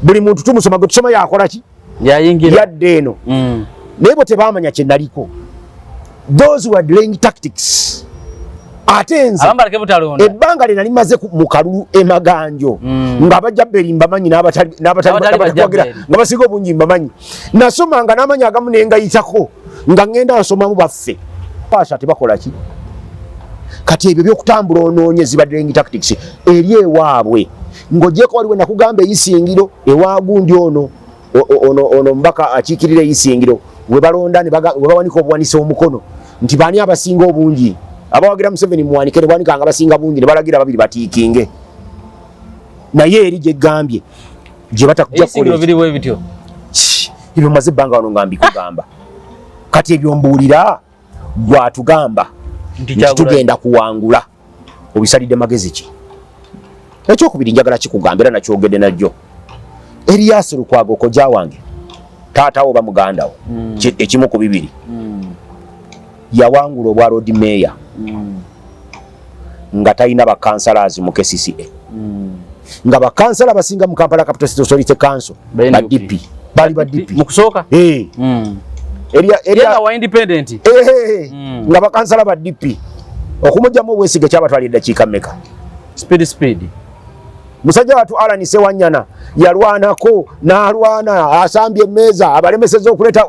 buli muntu tumusoma, gwe tusoma yakola ki? Yayingira. Yadde eno. Naye bo tebamanya kye naliko. Those were delaying tactics. Ate nze Abamu baleke butalonda. Ebbanga lye nali maze mu kalulu emaganjo, nga bajja beri mbamanyi, n'abatali Abatali n'abatali bajja nga basinga obungi mbamanyi. Nasomanga n'amanyi agamu ne ngayitako nga ŋŋenda nsomamu baffe paasha tebakola ki. Kati ebyo byokutambula onoonye ziba delaying tactics eri ewaabwe. Ng'ogyeko waliwo nakugamba eyisingiro ewagundi ono ono mubaka akiikirira eyisingiro, we balonda ne we bawanika obuwanisa omukono nti baani abasinga obungi abawagira Museveni muwanike, ne bawanika nga basinga bungi, ne balagira babiri batiikinge. Naye eri gye gambye gye batakujja Eyisingiro kukola. Biri bwe bityo. Ebyo maze ebbanga wano nga mbikugamba. Kati ebyo mbuulira gwatugamba nti nti Kyagulanyi. Tugenda kuwangula, obisalidde magezi ki? Ekyokubiri njagala kikugamba, era nakyogedde najjo, Erias Lukwago kojja wange, taatawo oba muganda wo, ekimu ku bibiri, yawangula obwa Lord Mayor nga talina bakansalazi mu KCCA, nga bakansala basinga mu Kampala Capital City Authority Council Ba ba NUP. DP, bali ba DP. Mu kusooka. Eh, Ye nga wa independent. Eh, nga bakansala ba DP, okumugyamu obwesige kyabatwala eddakiika mmeka? Speed speed. Musajja watu Alan Sewanyana yalwanako n'alwana, asambye emmeeza, abalemeseza okuleeta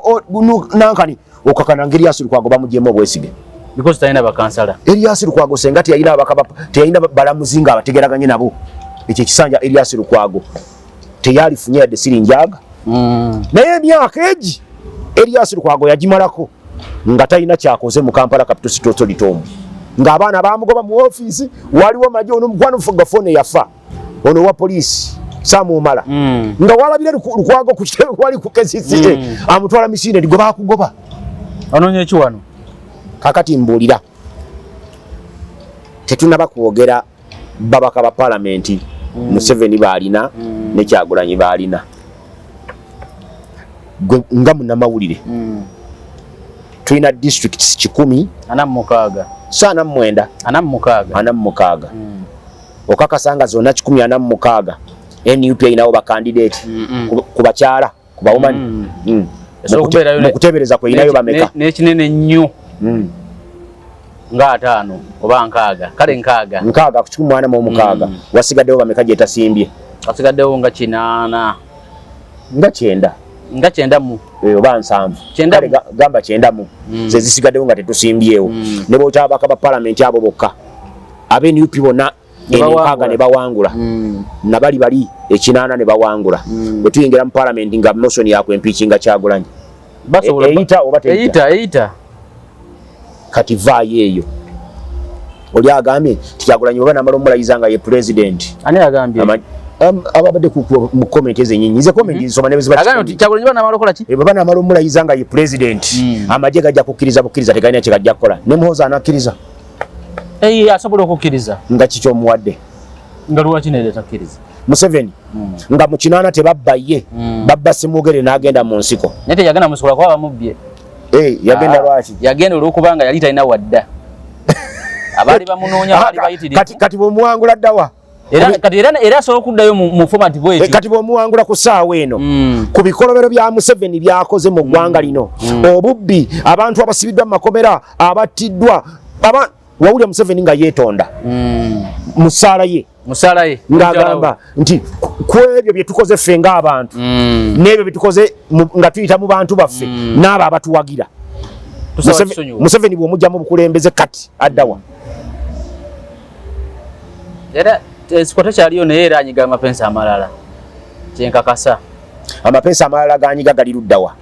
nankani okakana nga Erias Lukwago bamugyemu obwesige. Because talina bakansala. Erias Lukwago senga teyalina ababaka teyalina balamuzi nga abategeraganye nabo, ekyo ekisanja Erias Lukwago teyalifunye yadde sirinjaga. Naye emyaka egi Erias Lukwago yagimalako nga talina kyakoze mu Kampala Capital City Authority omwo, ng'abaana bamugoba mu ofiisi. Waliwo maje ono mukwano gafone yafa, ono wa poliisi Samuumala, nga walabira Lukwago ku kitebe wali ku KCCA, amutwala misinde nti gwe bakugoba. Onoonya eki wano? Kakati mbuulira, tetunaba kwogera babaka ba palamenti Museveni baalina ne Kyagulanyi baalina. Gwe nga munnamawulire, tulina districts 146 46. 46. 46. Okakasa nga zonna 146 NUP erinawo bakandidate ku bakyala, ku bawomani? Esobola okubeerayo Mu kuteebereza kweyinayo bameka? N'ekinene ennyo nga 50 oba 60, kale 60. 60 ku 146. Wasigaddewo bameka gyetasimbye? Wasigaddewo nga 80. Nga 90. Nga 90 mu. Eh, oba 70. 90. Kale gamba 90 mu ze zisigaddewo nga tetusimbyewo. Ne bwota ababaka ba palamenti abo bokka abe NUP bonna Ne eno bawangula. 60 ne bawangula, nabali bali 80 ne bawangula, bwe tuyingira mu palamenti nga motion yakwempikinga Kyagulanyi, Basobola eyita oba teyita? Eyita, eyita. Kati vaayo eyo, oli agambye nti Kyagulanyi oba namala omulayiza nga ye president. Ani agambye? Ababadde mu comment ezenyinyi, nze comment nsoma ne bwe ziba Agambye nti Kyagulanyi banamala okola ki? Eh, bwe banamala omulayiza nga ye president, amagye gajja kukkiriza bukkiriza, tegalina kye gajja kukola. Ne Muhoozi anakkiriza? Eyi, asobola okukkiriza. Nga kikyomuwadde? Nga lwaki nere takkiriza? Museveni nga mu 80 tebabba ye, babba Simwogere n'agenda mu nsiko. Naye teyagenda musikola kuba bamubbye. Eh, yagenda. Ah, lwaki? Yagenda olwokubanga yali talina wadda, abaali bamunoonya baali bayitirivu. Kati bw'omuwangula ddawa? Era kati era asobola okuddayo mu format bwetyo. Eh, kati bw'omuwangula ku ssaawa eno, ku bikolobero bya Museveni byakoze mu ggwanga lino, obubbi, abantu abasibiddwa mu makomera, abattiddwa, wawulira Museveni nga yeetonda mu ssaala ye? Musaala ye. Ng'agamba nti ku ebyo bye tukoze ffe ng'abantu n'ebyo bye tukoze nga tuyita mu bantu baffe n'abo abatuwagira. Tusaba kisonyiwo. Museveni bw'omugya mu bukulembeze kati addawa? Era ensiko tekyaliyo, naye era anyiga amapensa amalala, kyenkakasa. Amapeesa amalala ganyiga gali luddawa?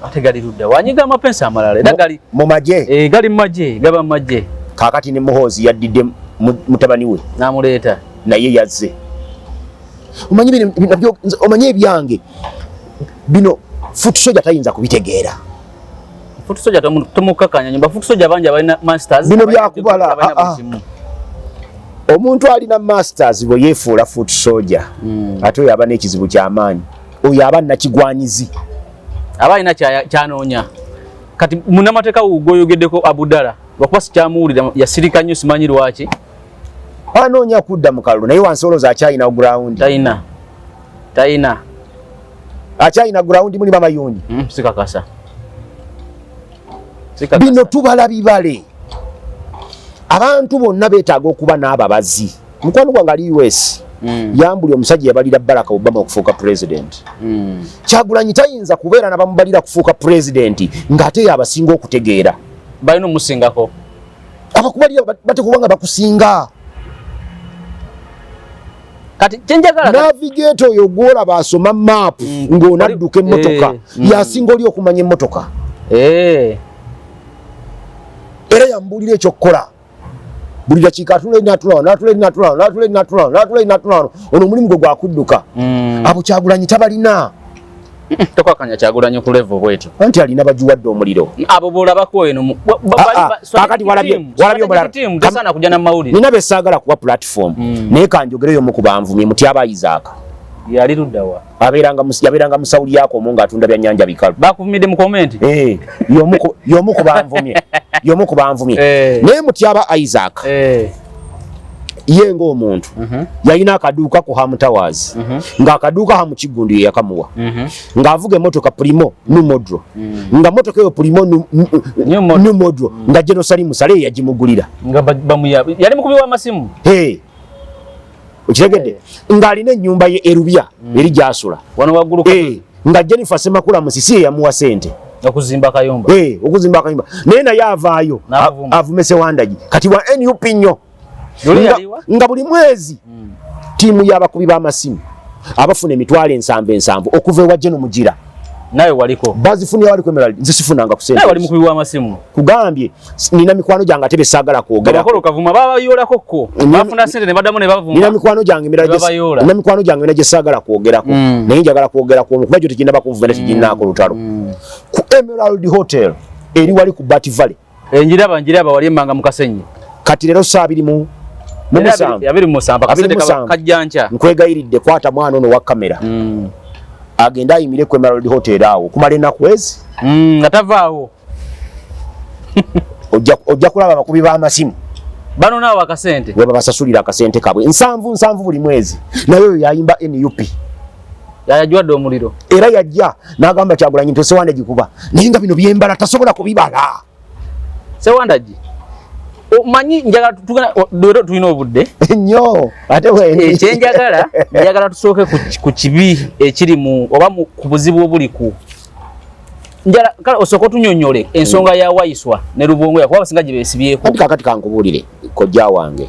Ate gali ludda wanyiga amapensa amalala era gali Mu magye? Eh, gali mu magye, gaba mu magye. Kaakati ne Muhoozi yaddidde mutabani we n'amuleeta. Naye yazze. Omanyi bino nabyo omanyi ebyange bino foot soldier tayinza kubitegeera. Foot soldier tomukakanya nyumba. Foot soldier bangi abalina masters. Bino abalina byakubala, abalina ah, buli ah. kimu. Omuntu alina masters bwe yeefuula foot soldier, ate oyo aba n'ekizibu kyamaanyi, oyo aba nakigwanyizi. Aba alina kyanoonya. Kati munnamateeka gwoyogeddeko Abudala, lwakuba sikyamuwulira, yasirika nnyo, simanyi lwaki. Anoonya kudda mu kalulu, naye wansi olowooza akyalina ground? Talina, talina. Akyalina ground muli bamayuuni? Sikakasa. Bino tubala bibale. Abantu bonna beetaaga okuba n'ababazi. Mukwano gwange ali US yambuli omusajja yabalira Barack Obama okufuuka president. Kyagulanyi tayinza kubeera nabamubalira kufuuka president ng'ate yabasinga okutegeera. Balina omusingako. Abakubalira bateekwa nga bakusinga. Kati kyenjagala navigator oyo gwolaba asoma map ng'onadduka emmotoka, yasinga oli okumanya emmotoka. Era yambuulira ekyokukola. Buli dakiika atula eri n'atula wano, n'atula eri n'atula wano, n'atula eri n'atula wano, n'atula eri n'atula wano. Ono omulimu gwe gwakudduka. Abo Kyagulanyi tabalina. Tokwakanya Kyagulanyi ku level bwetyo. Anti alina bagiwadde omuliro. Abo bolabako eno Kakati walabye omulala. Tasaana kujja na mawulire. Nina besaagala kuwa platform, naye kanjogereyo omu ku banvumye, Mutyaba Isaac. Yali luddawa? Yabeeranga mu Saudi yako omwo ng'atunda byannyanja bikalu. Bakuvumidde mu comment? Eh, y'omu ku banvumye. Y'omu ku banvumye. Naye Mutyaba Isaac ye ng'omuntu yalina akaduuka ku Ham Towers, ng'akaduuka Ham Kiggundu ye yakamuwa, ng'avuga emmotoka Premio new model, nga motoka eyo Premio new model nga General Salim Saleh yagimugulira. Nga bamuya yali mukubi w'amasimu. Hey. Okitegedde? Ng'alina ennyumba ye Erubya eri gy'asula. Wano waggulu. Nga Jennifer Semakula Musisi ye yamuwa sente okuzimba kayumba. Okuzimba akayumba. Naye avaayo avume Sewandagi. Kati wa NUP nnyo. Nga buli mwezi ttiimu y'abakubi b'amasimu abafuna 700,000 okuva ewa Jeno Mugira. Nawe waliko? Bazifunira wali ku Emerald, nze sifunanga ku sente. Nawe wali mukubi w'amasimu? Kugambye nina mikwano gyange ate besaagala kwogera. Abakolo kavuma babayolako ko. Bafuna sente ne baddamu ne bavuma. Nina mikwano gyange emirala nina mikwano gyange emirala gye saagala kwogerako. Naye njagala kwogera ku omu kuba gyo teginnaba kunvuma era teginnaako lutalo. Ku Emerald Hotel eri wali ku Bat Valley. Njiraba wali emmanga mu Kasenyi. Kati leero saa 27. 27 akasente kajja nkya. Nkwegayiridde kwata mwana ono wa kamera. Agende ayimire ku Emerald Hotel awo okumala ennaku ezi. Nga tavaawo. Ojja kulaba abakubi b'amasimu. Bano naawe akasente. We babasasulira akasente kaabwe 77 buli mwezi. Naye oyo yayimba NUP. Yayagiwadde omuliro. Era yajja n'agamba Kyagulanyi nti Sewandagi kuba. Naye nga bino byembala tasobola kubibala. Sewandagi. Omanyi njagala tugenda leero tulina obudde. Nnyo ate wendi. Ekyenjagala njagala tusooke ku kibi ekiri mu oba ku buzibu obuli ku. Njala kale osooka otunyonnyole ensonga ya Waiswa ne Lubongoya kuba abasinga gye beesibyeko. Kati kaakati kankubuulire kojja wange.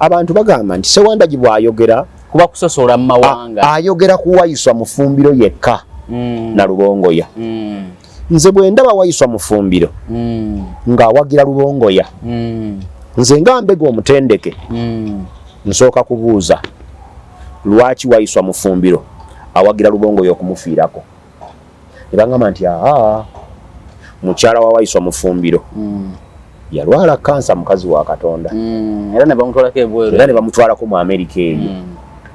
Abantu bagamba nti Sewandagi bw'ayogera kuba kusosola mu mawanga. Ayogera ku Waiswa Mufumbiro yekka na Lubongoya. Nze bwe ndaba Waiswa Mufumbiro ng'awagira Lubongoya, nze nga mbega omutendeke, nsooka kubuuza lwaki Waiswa Mufumbiro awagira Lubongoya okumufiirako. Ne bangamba nti aa, mukyala wa Waiswa Mufumbiro yalwala kansa, mukazi wa Katonda. Era ne bamutwalako ebweru. Era ne bamutwalako mu Amerika eyo.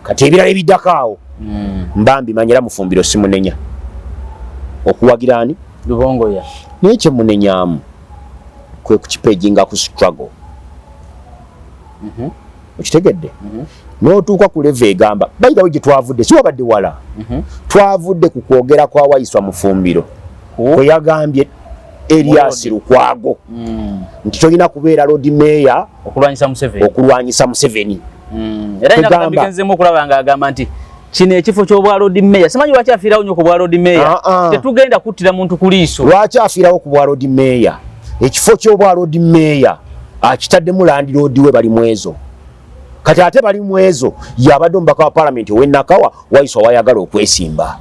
Kati ebirala ebiddako awo mba mbimanya, era Mufumbiro simunenya okuwagira ani? Lubongoya. Naye kye munenyaamu kwe kukipeginga ku struggle. Okitegedde? N'otuuka ku level egamba bayirawo gye twavudde, si wabadde wala. Twavudde ku kwogera kwa Waiswa Mufumbiro kwe yagambye Erias Lukwago nti tolina kubeera Lord Mayor okulwanyisa Museveni. Okulwanyisa Museveni. Era ina kabigenzeemu okulaba ng'agamba nti kino ekifo ky'obwa Lord Mayor, simanyi lwaki afiirawo nnyo ku bwa Lord Mayor. Tetugenda kuttira muntu ku liiso. Lwaki afiirawo ku bwa Lord Mayor? Ekifo ky'obwa Lord Mayor akitaddemu landlord we Balimwezo. Kati ate Balimwezo yabadde omubaka wa parliament ow'e Nakawa, Waiswa wayagala okwesimba.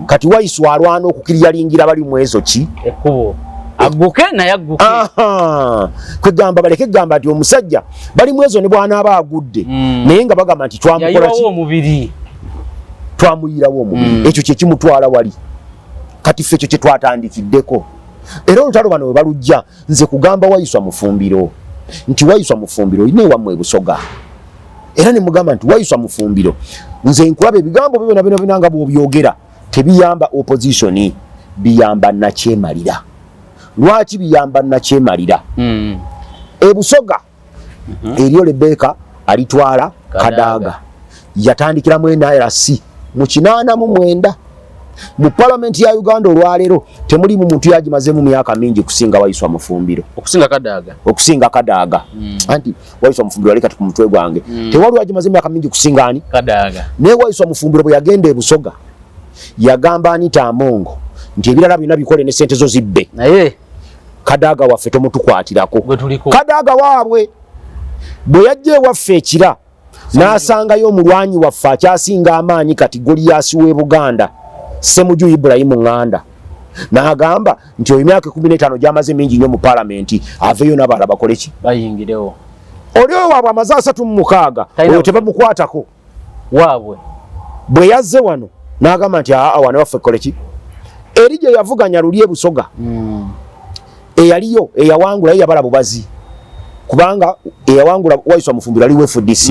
Kati Waiswa alwana okukiryalingira Balimwezo ki? Ekkubo. Agguke naye agguke. Kwegamba baleke kugamba nti omusajja Balimwezo ne bw'anaaba agudde, naye nga bagamba nti twamukola ki? Yayiwawo omubiri. Twamuyirawo omubiri. Ekyo kye kimutwala wali. Kati ffe ekyo kye twatandikiddeko. Era olutalo bano we balujja, nze kugamba Waiswa Mufumbiro nti Waiswa Mufumbiro olina ewammwe e Busoga. Era ne mugamba nti Waiswa Mufumbiro, nze nkulaba ebigambo byo byonna byonna byonna nga bw'obyogera tebiyamba opposition. Biyamba nakyemalira. Lwaki biyamba nakyemalira? Ebusoga eriyo Rebeka Alitwala Kadaga, yatandikiramu NRC mu 89 mu palamenti ya Uganda. Olwaleero temulimu muntu yagimazemu myaka mingi kusinga Waiswa Mufumbiro. Okusinga Kadaga? Okusinga Kadaga. Anti Waiswa Mufumbiro ali kati ku mutwe gwange. Tewali wagimaze myaka mingi kusinga ani? Kadaga. Naye Waiswa Mufumbiro bwe yagenda e Busoga, yagamba Anita Amongo nti ebirala byonna bikole ne sente zo zibbe, naye Kadaga waffe tomutukwatirako. Gwe tuliko. Kadaga waabwe bwe yajja ewaffe ekira n'asangayo omulwanyi waffe akyasinga amaanyi kati, Goliyasi w'e Buganda, Semuju Ibulayimu Ŋŋanda, n'agamba nti oyo emyaka 15 gy'amaze mingi nnyo mu paalamenti, aveeyo n'abalala bakole ki? Bayingirewo. Oli oyo waabwe amaze 36. Talina. Oyo tebamukwatako. Waabwe. Bwe yazze wano n'agamba nti aa, wano waffe kole ki? Eri gye yavuganya luli e Busoga, eyaliyo eyawangula ye yabala bubazi, kubanga eyawangula Waiswa Mufumbiro aliwo FDC.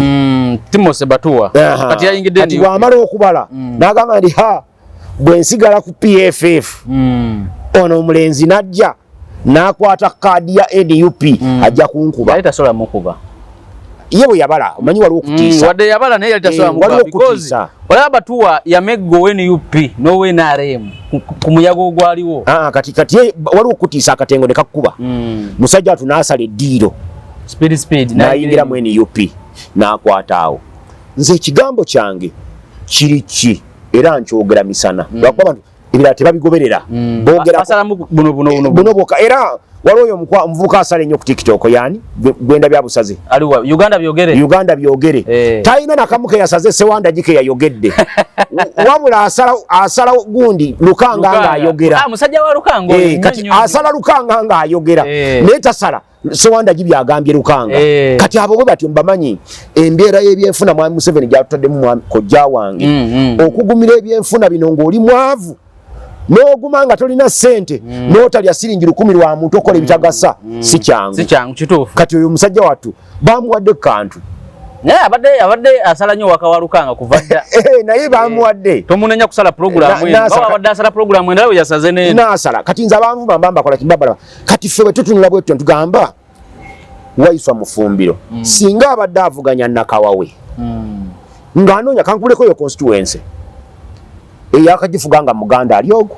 Timothy Batuwa. Kati yayingidde Kati NUP. bw'amala okubala n'agamba nti ha, bwe nsigala ku PFF, ono omulenzi n'ajja n'akwata kaadi ya NUP, ajja kunkuba. Yali tasobola mukuba. Ye bwe yabala, omanyi waliwo okutiisa. Wadde yabala, naye yali tasobola mukuba. Waliwo because okutiisa. Olaba Batuwa yamegga owe NUP n'owe NRM ku muyaga ogwaliwo. Ah, kati ye waliwo okutiisa, akatengo ne kakkuba. Musajja watu n'asala eddiiro. Speed speed. N'ayingira mu NUP n'akwata awo. Nze ekigambo kyange kiri ki, era nkyogera misana, lwakuba abantu ebirala tebabigoberera. Boogera Basalamu buno buno buno. Buno bwokka. Era waliwo oyo omuvubuka asala ennyo ku TikTok, yani gwenda byabusaze. Aliwa Uganda Byogere. Uganda Byogere. Talina nakamu ke yasaze Sewandagi ke yayogedde, wabula asala gundi Lukanga ng'ayogera. Ah, musajja wa Lukanga oyo, nnyo, Kati nnyo, nnyo. asala Lukanga ng'ayogera, naye tasala Sewandagi byagambye Lukanga. Kati abo bwe batyo mbamanyi. Embeera y'ebyenfuna mwami Museveni gyatutaddemu, mwami kojja wange, okugumira ebyenfuna bino ng'oli mwavu n'oguma nga tolina ssente, n'otalya siringi 1000 lwa muntu okola ebitagasa, si kyangu. Si kyangu, kituufu. Kati oyo omusajja wattu bamuwadde kantu. Naye abadde asala nnyo waka wa Lukanga kuva dda. Naye bamuwadde. Tomunenya kusala programu eno. N'asala. Baba abadde asala programu endala, bwe yasaze n'eno. N'asala. Kati nze abanvuma mba mbakola kimbabalaba. Kati ffe bwe tutunula bwetutyo ntugamba Waiswa Mufumbiro singa abadde avuganya Nakawawe ng'anoonya kankuleko yo constituency eyakagifuga nga Muganda ali ogwo,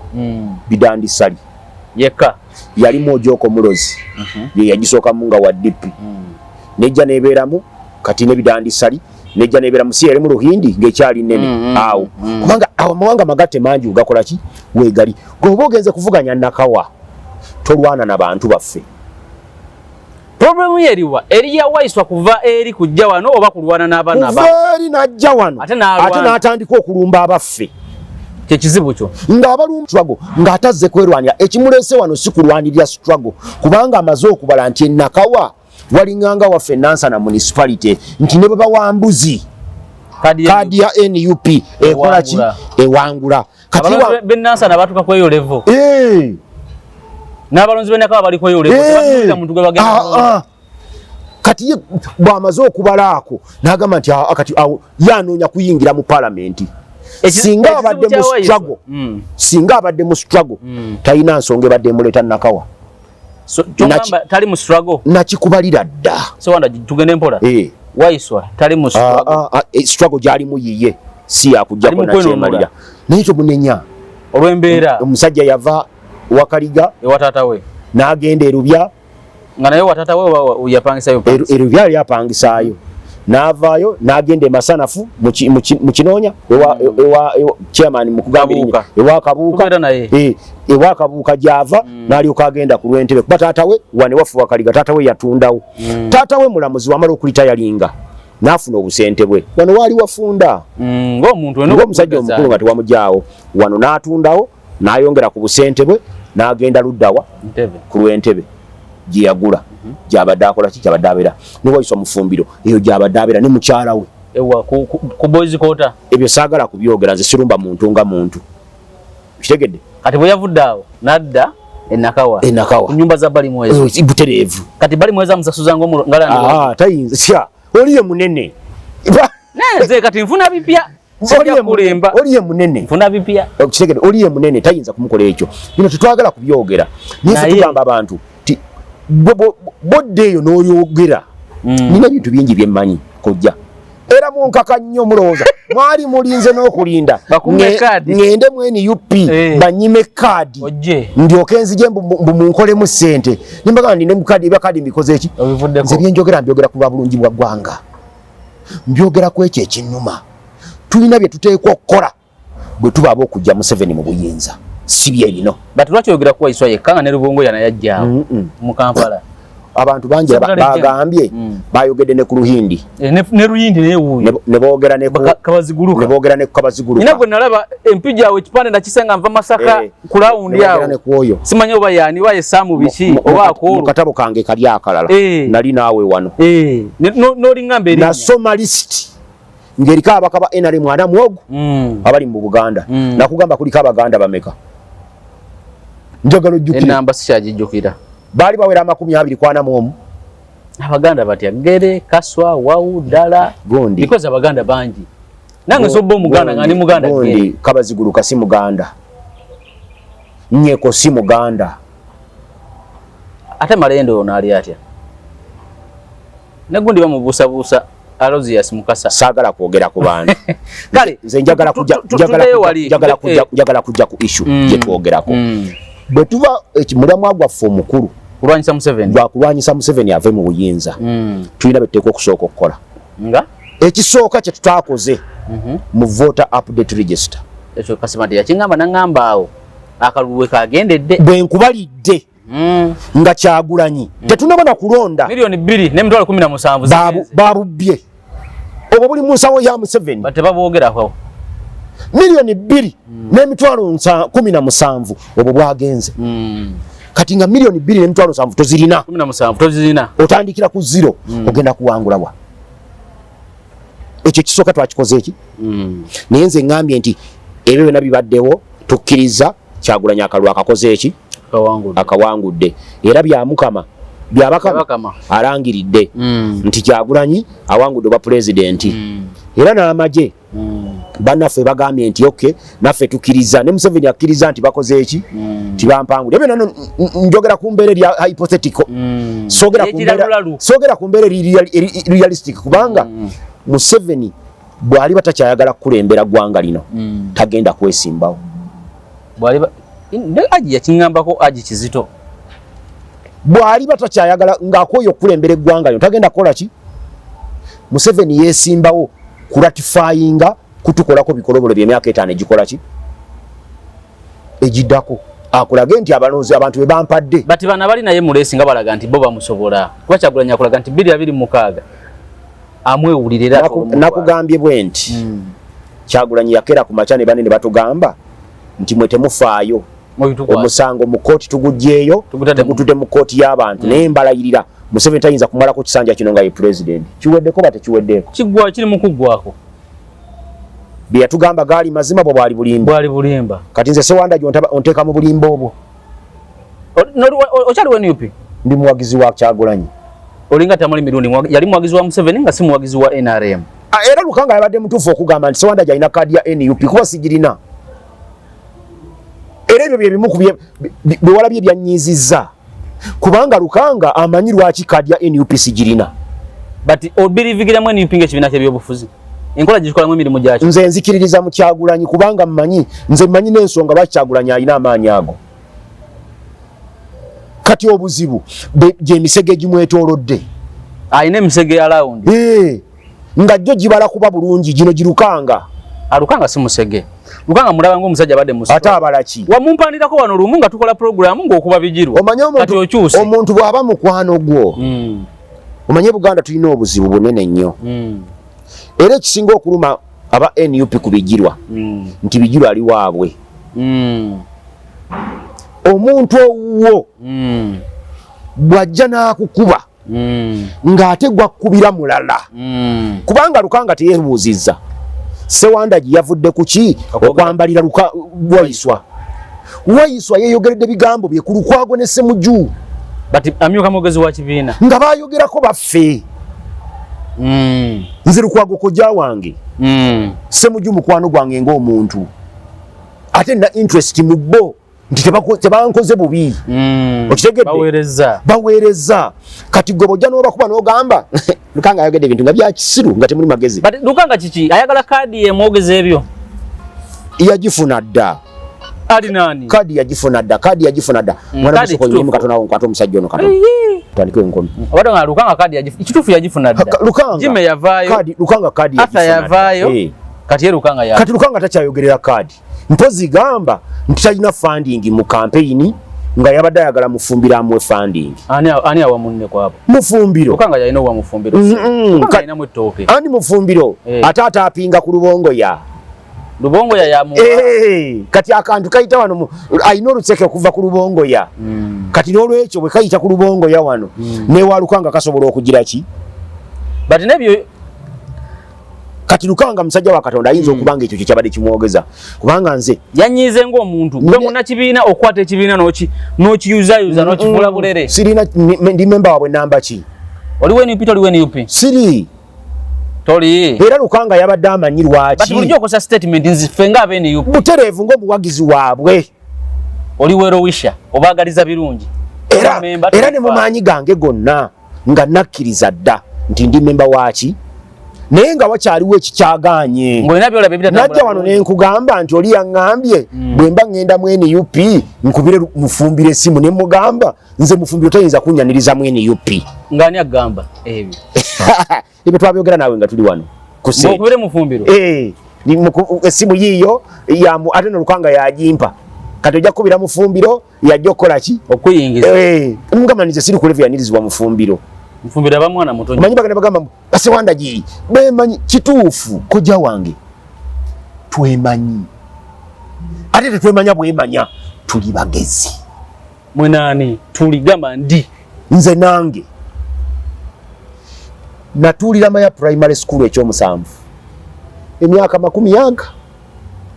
Bidandi Sali. Yekka. Yalimu Ojoko Mulozi, ye yagisookamu nga wa DP, nejja nebeeramu kati ne Bidandi Sali nejja nebeeramu, si yalimu Ruhindi ng'ekyali nnene awo, kubanga awo amawanga magatte mangi gakola ki weegali. Gwe oba ogenze kuvuganya Nakawa, tolwana na bantu baffe. Problemu ye eriwa? Eri ya Waiswa kuva eri kujja wano oba kulwana n'abaana Kuva eri n'ajja wano, Ate n'alwana. Ate n'atandika okulumba abaffe. Kyekizibu kyo. Ng'abalumba struggle ng'atazze kwerwanira. Ekimuleese wano si kulwanirira struggle, kubanga amaze okubala nti enakawa walinganga waffe Nansana Municipality, nti ne bwe bawambuzi Kadi ya kaadi ya NUP ekola ki? Ewangula. Ewangula. Kati Abalonzi b'e Nansana batuuka kweyo level. N'abalonzi b'e Nakawa bali kweyo level. Tebatunuulira muntu gwe bagenda kulonda. Kati ye bw'amaze okubala ako n'agamba nti kati awo yanoonya kuyingira mu palamenti. Singa Ekizibu abadde kya mu Waiswa. struggle, singa abadde mu struggle, talina nsonga ebadde emuleeta Nakawa. So, kyogamba tali mu struggle. Nakikubalira dda. Sewanda, tugende mpola. Waiswa tali mu struggle. Struggle gyalimu yiye si yakujjako Ali mu kwenunula. nakyemalira, naye tomunenya. Olw'embeera. Omusajja yava Wakaliga ewa taata we n'agenda Erubya. Nga naye wa taata we oba yapangisayo? Erubya yali apangisaayo, n'avaayo n'agenda e Masanafu mu Kinoonya ewa chairman mukugambira Kabuuka. ewa Kabuuka. Tubeera naye. Ewa Kabuuka gy'ava n'alyoka agenda ku lw'entebe, kuba taata we wane waffe Wakaliga taata we yatundawo. Taata we mulamuzi, wamala okulitayalinga n'afuna obusente bwe wano waali wafunda. Ng'omuntu wena Ng'omusajja omukulu nga tewamugyawo wano, n'atundawo n'ayongera ku busente bwe n'agenda luddawa? Ntebe. Ku lw'entebe gye yagula, gy'abadde akola ki, gy'abadde abeera ne Waiswa Mufumbiro, eyo gy'abadde abeera ne mukyala we. Ewa ku boys quarter. Ebyo saagala kubyogera, nze sirumba muntu nga muntu, kitegedde? Kati bwe yavudde awo n'adda enakawa. Enakawa. Ku nyumba za Balimwezo. Butereevu. Kati Balimwezo amusasuza Ah, tayinza sya, oli ye munene. Naye nze kati nfuna bipya. Oli ye munene. Nfuna bipya. Okitegedde, oli ye munene tayinza kumukola ekyo. Bino tetwagala kubyogera. Naye ffe tugamba abantu ti bodde eyo n'oyogera. Nina ebintu bingi bye mmanyi kojja. Era munkaka nnyo mulowooza mwali mulinze n'okulinda ŋŋende mu NUP banyime kaadi ndyoke nzije mbu munkolemu ssente. Ne mbagamba nti ne mu kaadi ebya kaadi mbikoze ki? Nze bye njogera mbyogera ku lwa bulungi bwa ggwanga. Mbyogera ku ekyo ekinnuma. Tulina bye tuteekwa okukola bwe tuba ab'okujja Museveni mu buyinza, si bye bino. But lwaki oyogera ku Waiswa yekka nga ne Lubongoya naye ajja awo mu Kampala? Abantu bangi bagambye bayogedde ne ku Luhindi. Ne Luhindi naye wuuyo. Ne boogera ne ku Kabaziguruka. Ne boogera ne ku Kabaziguruka. Nina gwe nalaba empija awo ekipande nakisanga nva Masaka ku rawundi awo. Ne boogera ne ku oyo. Simanyi oba yaani oba ye Saamu biki oba akoolo. Mu katabo kange kali akalala. Nali naawe wano. N'olingamba erinnya. Nasoma list ng'eriko ababaka ba NRM 40 abali mu Buganda. Nakugamba kuliko Abaganda bameka. Njagala ojjukire. Ennamba sikyagijjukira. Baali bawera 21. Abaganda batya Gere, Kaswa, Wawu, Ddala. Gundi. Because Abaganda bangi. Nange nsobola Omuganda nga ndi Muganda. Gundi, Kabaziguruka si Muganda. Nyeko si Muganda. Ate Malende ono ali atya? Ne gundi bamubuusabuusa Aloysius Mukasa. Saagala kwogera ku bantu. Kale, nze njagala kujja, njagala kujja ku issue gye twogerako. Bwe tuva mulamwa gwaffe omukulu kulwanyisa Museveni. Gwa kulwanyisa Museveni ave mu buyinza. Tulina bye tuteekwa okusooka okukola. Nga? Ekisooka kye tutaakoze mu voter update register. Ekyo Kasibante yakingamba n'aŋŋamba awo akalulu we kagendedde. Bwe nkubalidde. Nga Kyagulanyi tetunnaba na kulonda. 2,017,000 zagenze. Babubbye. Obwo buli mu nsawo ya Museveni. But tebabwogerako. 2,017,000 obwo bwagenze. Kati nga 2,007,000 tozirina. 17 tozirina. Otandikira ku 0 ogenda kuwangula wa. Ekyo kisooka twakikoze eki? Naye nze ŋŋambye nti ebyo byonna bibaddewo tukkiriza Kyagulanyi akalulu akakoze eki? Akawangudde. Era bya Mukama, Byabakama alangiridde nti Kyagulanyi awangudde obwa pulezidenti. Era n'amagye bannaffe bagambye nti okay, naffe tukkiriza. Ne Museveni akkiriza nti bakoze eki? Nti bampangudde. Ebyo nno njogera ku mbeera eri hypothetical. Soogera ku mbeera eri realistic kubanga Museveni bw'aliba takyayagala kukulembera ggwanga lino tagenda kwesimbawo. Bw'aliba Aji yakiŋŋambako Aji Kizito. Bw'aliba takyayagala ng'akooye okukulembera eggwanga lino tagenda kukola ki? Museveni yeesimbawo kuratifyinga kutukolako bikolobolo by'emyaka 5 egikola ki? Egiddako. Akulage nti abalonzi abantu be bampadde. Bati bano abali naye mu leesi nga balaga nti bo bamusobola. Kuba Kyagulanyi akulaga nti 2026 amwewulira era Nakugambye bwe nti Kyagulanyi yakera ku makya ne banene batugamba nti mwe temufaayo. Omusango mu kkooti tuguggyeeyo, tugutudde mu kkooti y'abantu. Naye mbalayirira Museveni tayinza kumalako kisanja kino nga ye pulezidenti. Kiweddeko ba tekiweddeeko? Kiggwa, kiri mu kuggwako. Bye yatugamba gaali mazima bwe bwali bulimba. Bwali bulimba. Kati nze Sewanda onteeka mu bulimba obwo. Okyali wa NUP? Ndi muwagizi wa Kyagulanyi. Olinga Tamale Mirundi yali muwagizi wa Museveni nga si muwagizi wa NRM. Era Lukanga yabadde mutuufu okugamba nti Sewanda alina kaadi ya NUP kuba sigirina. Era ebyo bye bimu ku bye walabye byannyiizizza. Kubanga Lukanga amanyi lwaki kaadi ya NUP sigirina. But obirivigiramu NUP ng'ekibiina ky'ebyobufuzi. Enkola gikolamu emirimu gyakyo. Nze nzikiririza mu Kyagulanyi kubanga mmanyi, nze mmanyi n'ensonga lwaki Kyagulanyi alina amaanyi ago. Kati obuzibu gy'emisege egimwetoolodde. Alina emisege ya rawundi. Nga gyo gibala kuba bulungi gino girukanga. Alukanga si musege. Lukanga mulaba ng'omusajja abadde musolo. Ate abala ki? Wamumpandirako wano lumu nga tukola pulogulaamu ng'okuba bigirwa. Omanyi omuntu bw'aba mukwano gwo. Omanye Buganda tulina obuzibu bunene nnyo. Era ekisinga okuluma aba NUP ku Bigirwa nti Bigirwa ali waabwe. Omuntu owuwo bw'ajja n'akukuba ng'ate gwakkubira mulala. Kubanga Lukanga teyeebuuzizza Sewanda gye yavudde ku ki okwambalira Waiswa. Waiswa yeeyogeredde bigambo bye ku Lukwago ne Ssemujju. But amyuka mwogezi wa kibiina. Nga baayogerako baffe. Nze Lukwago kojja wange, Semuju mukwano gwange ng'omuntu, ate na interest mu bo nti tebankoze bubi. Okitegedde? Baweereza. Baweereza. Kati gwe bw'ojja n'obakuba n'ogamba Lukanga ayogedde ebintu nga bya kisiru, nga temuli magezi. But Lukanga kiki ayagala kaadi emwogeza ebyo? Yagifuna dda. Ali nani? Kaadi yagifuna dda, kaadi yagifuna dda. Mwana, kaadi musoko nyuma kituufu. Katono awo nkwata omusajja ono katono, tandike enkomi. Obadde nga Lukanga kaadi kituufu yagifuna dda. Lukanga Jimmy yavaayo. Kaadi, Lukanga kaadi Arthur yagifuna dda. yavaayo. Kati ye Lukanga ya Kati Lukanga takyayogerera kaadi, mpozi gamba nti talina funding mu campaign, nga yabadde ayagala Mufumbiro amuwe funding. Ani awa munne kwabo? Mufumbiro. Lukanga yalina owa Mufumbiro. Lukanga alinamu ettooke. Andi Mufumbiro ate atapinga ku Lubongoya. Lubongoya yamuwa. Eh, kati akantu kayita wano alina oluseke okuva ku Lubongoya. Kati n'olwekyo bwe kayita ku Lubongoya wano newa Lukanga kasobola okugira ki? But nebyo Kati Lukanga musajja wa Katonda, ayinza okuba nga ekyo kyekyabadde kimwogeza, kubanga nze Yanyiize ng'omuntu gwe munnakibiina okukwata ekibiina n'okiyuzayuza n'okifuula bulere. Sirina ndi memba waabwe namba ki? Oliwo NUP, toliwo NUP? Siri. Toli. Era Lukanga yabadde amanyi But lwaki. Bulijjo okozesa statement nzi ffe nga abe NUP. Butereevu ng'omuwagizi waabwe. Oli well-wisher, obaagaliza birungi. Era Member era ne tofa. mu maanyi gange gonna nga nakkiriza dda nti ndi memba waaki, naye nga wakyaliwo ekikyagaanye. Ng'olina byolaba ebitatambula Najja wano bulungi. ne nkugamba nti oli yaŋŋambye bwe mba ŋŋenda mu NUP nkubire Mufumbiro essimu, ne mugamba nze Mufumbiro tayinza kunnyaniriza mu NUP. Ng'ani agamba ebyo? Ebyo twabyogera naawe nga tuli wano ku set. Ng'okubire Mufumbiro? Eh, essimu yiiyo yamu, ate no Lukanga yagimpa. Kati ojja kukubira Mufumbiro yajja okukola ki? Okuyingiza. Eh, mugamba nze siri ku level yanirizibwa Mufumbiro. Mufumbiro aba mwana muto nnyo. Omanyi bagenda bagamba mbu, Basewanda giri bemanyi. Kituufu, kojja wange, twemanyi, ate tetwemanya bwemanya, tuli bagezi. Mwenaani tuli gamba ndi. Nze nange natuulira Maya Primary School ekyomusanvu emyaka 20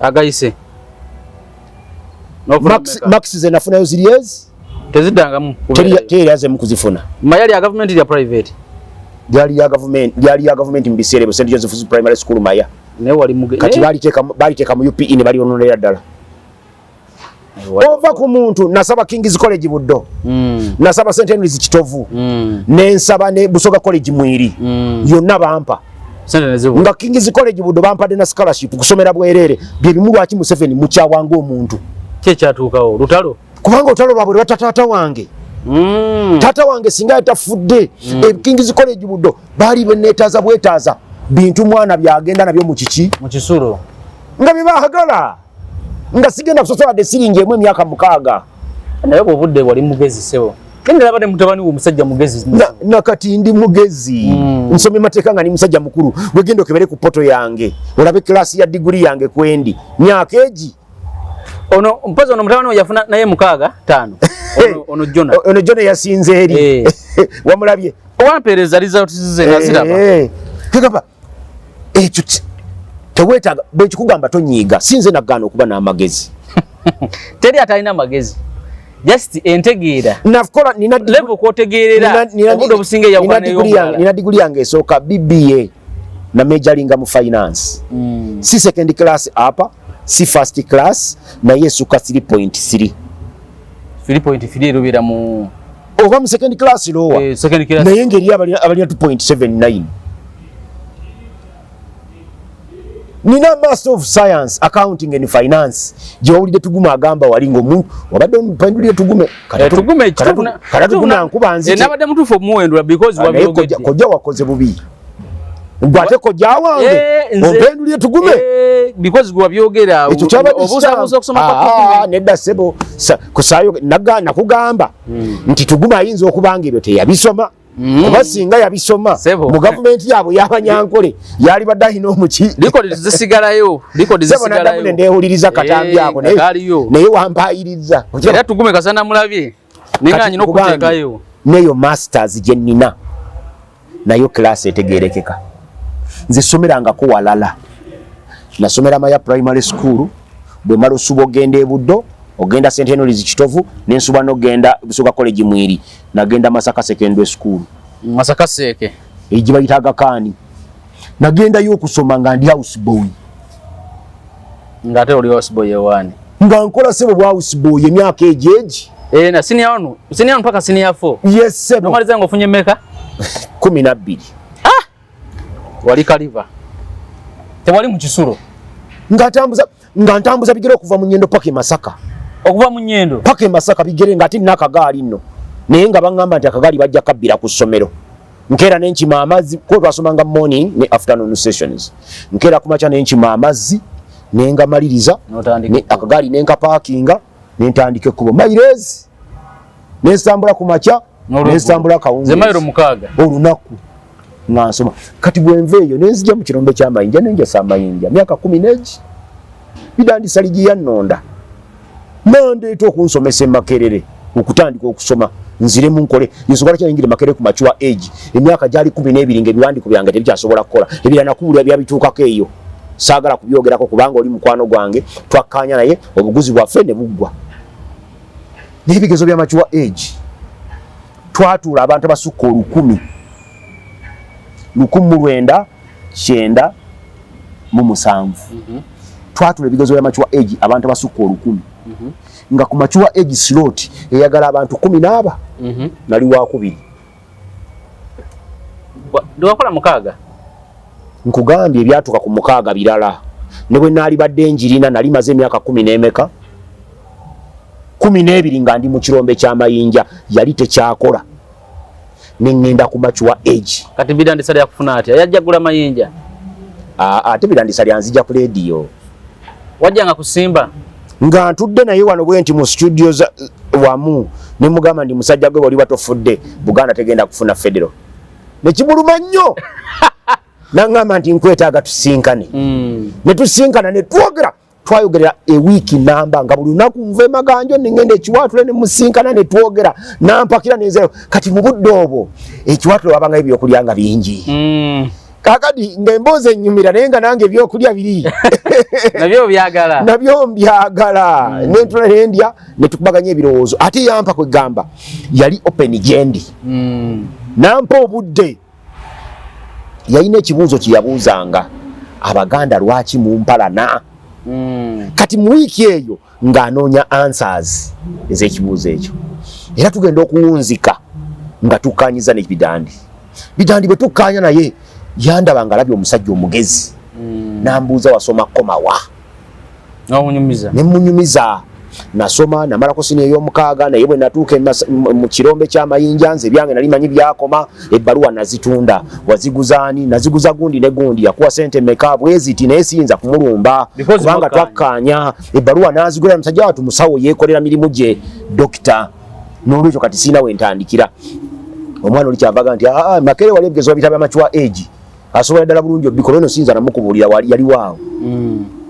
agayise. Marks ze nafunayo ziri ezi. Teziddangamu. Teri azemu kuzifuna. Maya lya gavumenti, lya private? Lyali ya gavumenti, lyali ya gavumenti mu biseera ebyo, St Joseph's Primary School Maya. Naye wali muge Kati baliteeka mu UPE ne balyononera ddala. Ova ku muntu nasaba King's College Buddo, nasaba St Henry's Kitovu, nensaba ne Busoga College Mwiri, yonna bampa. Sente ne zibula. Nga King's College Buddo bampadde na scholarship kusomera bwereere. Byebimu lwaki Museveni mukyawanga omuntu. Ki ekyatuukawo? Lutalo? Kubanga olutalo lwabwe lwatta taata wange. Taata wange singa yatafudde, King's College Buddo baali beneetaaza bwetaaza bintu mwana byagenda nabyo mu kiki? Mu kisulo. Nga bye baagala, nga sigenda kusosola wadde siringi emu emyaka 6. Naye bwe obudde wali mugezi, ssebo. Naye ndaba ne mutabani wo omusajja mugezi. Nakati ndi mugezi. Nsomye mateeka nga ndi musajja mukulu. Wegenda okebere ku portal yange olabe kilasi ya diguli yange kwendi myaka egi. Ono mpozi ono mutabani we yafuna naye 6 5. Ono Jona. Ono Jona yasinze eri. Wamulabye? Wampeereza results ze nga ziraba. Kegamba ekyo teweetaaga bwekikugamba tonyiiga, sinze nagaana okuba n'amagezi. Teri atalina magezi, just entegeera. Nakola nina level kwotegeerera obudde obusinga eyawukana n'ey'omulala. Nina diguli yange esooka BBA, na majoringa mu finance. Si second class upper, si first class, naye esukka 3.3. 3.3 erubeera mu Oba mu second class lower. Eh, second class. Naye ngeri abalina 2.79. Nina Master of Science Accounting and Finance gyewawulidde Tugume agamba wali ngaomuntu wabadde ompendulire Tugume. Eh, Tugume Kata Tugume ankuba nzite. Eh, nabadde mutuufu omuwendula because Ah, naye wabyogedde. Kojja wakoze bubi gwe, ate kojja wange Eh, ompendulire Tugume. Eh, because gwe wabyogera. Ekyo kyabadde obuusabuusa okusoma kwa Ah, Tugume. Nedda ssebo. Kusaayo nakugamba nti Tugume ayinza okuba nga ebyo teyabisoma, kuba singa yabisoma Ssebo. mu gavumenti yaabwe y'abanyankole yalibadde alina omuki. Record zisigalayo, record Ssebo, naddamu ne zisigalayo. ndeewuliriza katambi Eh, ako, nga kaliyo. naye wampaayiriza. Era Tugume kasana mulabye ninga Kati nyina nkugambye, okuteekayo. Neyo masters gye nnina nayo class etegerekeka. Nze somerangako walala, nasomera Maya Primary School. Bwe mala osuba ogenda ebuddo, ogenda St Henry's Kitovu, nensuba nogenda Busoga College Mwiri, nagenda Masaka Secondary School. Masaka Seeke. Egye bayita Agakaani. Nagendayo okusoma nga ndi house boy. Nga ate oli house boy ewaani? Nga nkola sebo bwa house boy emyaka egyo egi. Eh, na senior 1, senior 1 mpaka senior 4. Yes sebo. Nomaliza nga ofunye mmeka? 12. Ah! Wali kaliva. Tewali mu kisulo. Nga ntambuza bigere okuva mu Nyendo paka e Masaka. Okuva mu Nyendo? Paka e Masaka bigere nga ate nina akagaali nno. Naye nga baŋŋamba nti akagaali bajja kabbira ku ssomero. Nkeera ne nkima amazzi, kuba twasomanga morning ne afternoon sessions. Nkeera ku makya ne nkima amazzi ne ngamaliriza, akagaali ne nkapaakinga ne ntandika ekkubo. Mayireezi ne nsambula ku makya, ne nsambula kawungeezi. Ze mayiro 6. Olunaku nga nsoma. Kati bwe nva eyo ne nzija mu kirombe ky'amayinja ne njasa amayinja myaka 10 n'egi. Bidandi Saligi yannonda nandeeta okunsomesa e Makerere, okutandika okusoma nziremu nkole. Ensonga lwaki nayingira e Makerere ku mature age, emyaka gyali 12 ng'ebiwandiiko byange tebikyasobola kukola. Ebirala nakuwulira byabituukako eyo, saagala kubyogerako kubanga oli mukwano gwange, twakkaanya naye obuguzi bwaffe ne buggwa. N'ebigezo bya mature age twatuula abantu abasukka olukumi, 1997. Twatuula ebigezo bya mature age abantu abasukka 1000. Nga ku mature age slot eyagala abantu 14. Nali wakubiri. Wakola 6? Nkugambye ebyatuuka ku 6 birala. Ne bwe naali badde njirina nali maze emyaka 10 n'emeka? 12 nga ndi mu kirombe ky'amayinja, yali tekyakola. Ne ŋŋenda ku mature age. Kati Bidandi Ssali yakufuna atya? Yajja gula mayinja? Ate Bidandi Ssali anzija ku leediyo. Wajjanga kusimba? Nga ntudde naye wano bwe nti mu studio za wamu, ne mugamba ndi musajja gwe wali batofudde, Buganda tegenda kufuna federal. Ne kimuluma nnyo. N'aŋŋamba nti nkwetaaga tusinkane. Ne tusinkana ne twogera. Twayogerera ewiiki namba nga buli lunaku nva e Maganjo ne ŋŋenda ekiwaatule ne musinkana ne twogera, nampakira ne nzirayo. Kati mu budde obwo ekiwaatule wabangayo ebyokulya nga bingi. Kaakati ng'emboozi ennyumira naye nga nange ebyokulya biri. Nabyo byagala. Nabyo mbyagala. Ne ntula ne ndya ne tukubaganya ebirowoozo. Ate yampa kwegamba yali open gyendi. Nampa obudde. Yalina ekibuuzo kye yabuuzanga Abaganda, lwaki mumpalana? Kati mu wiiki eyo ng'anoonya answers ez'ekibuuzo ekyo. Era tugenda okuwunzika nga tukkaanyiza ne Bidandi. Bidandi bwe tukkaanya naye yandaba ng'alabye omusajja omugezi. N'ambuuza wasoma komawa? N'omunyumiza. Ne munyumiza. Nasoma namalako siniya ey'omukaaga, naye bwe natuuka mu kirombe ky'amayinja nze ebyange nali manyi byakoma, ebbaluwa nazitunda. Waziguza ani? Naziguza gundi ne gundi. Yakuwa ssente mmeka? Bwe ziti, naye siyinza kumulumba kubanga twakkaanya. Ebbaluwa nazigula musajja wattu musawo yeekolera mirimu gye, dokita. N'olwekyo kati sirina we ntandikira. Omwana oli kyavaga nti, Makerere wali ebigezo babiyita bya mature age. Asobola ddala bulungi obikola, eno siyinza namukubuulira yali waawo.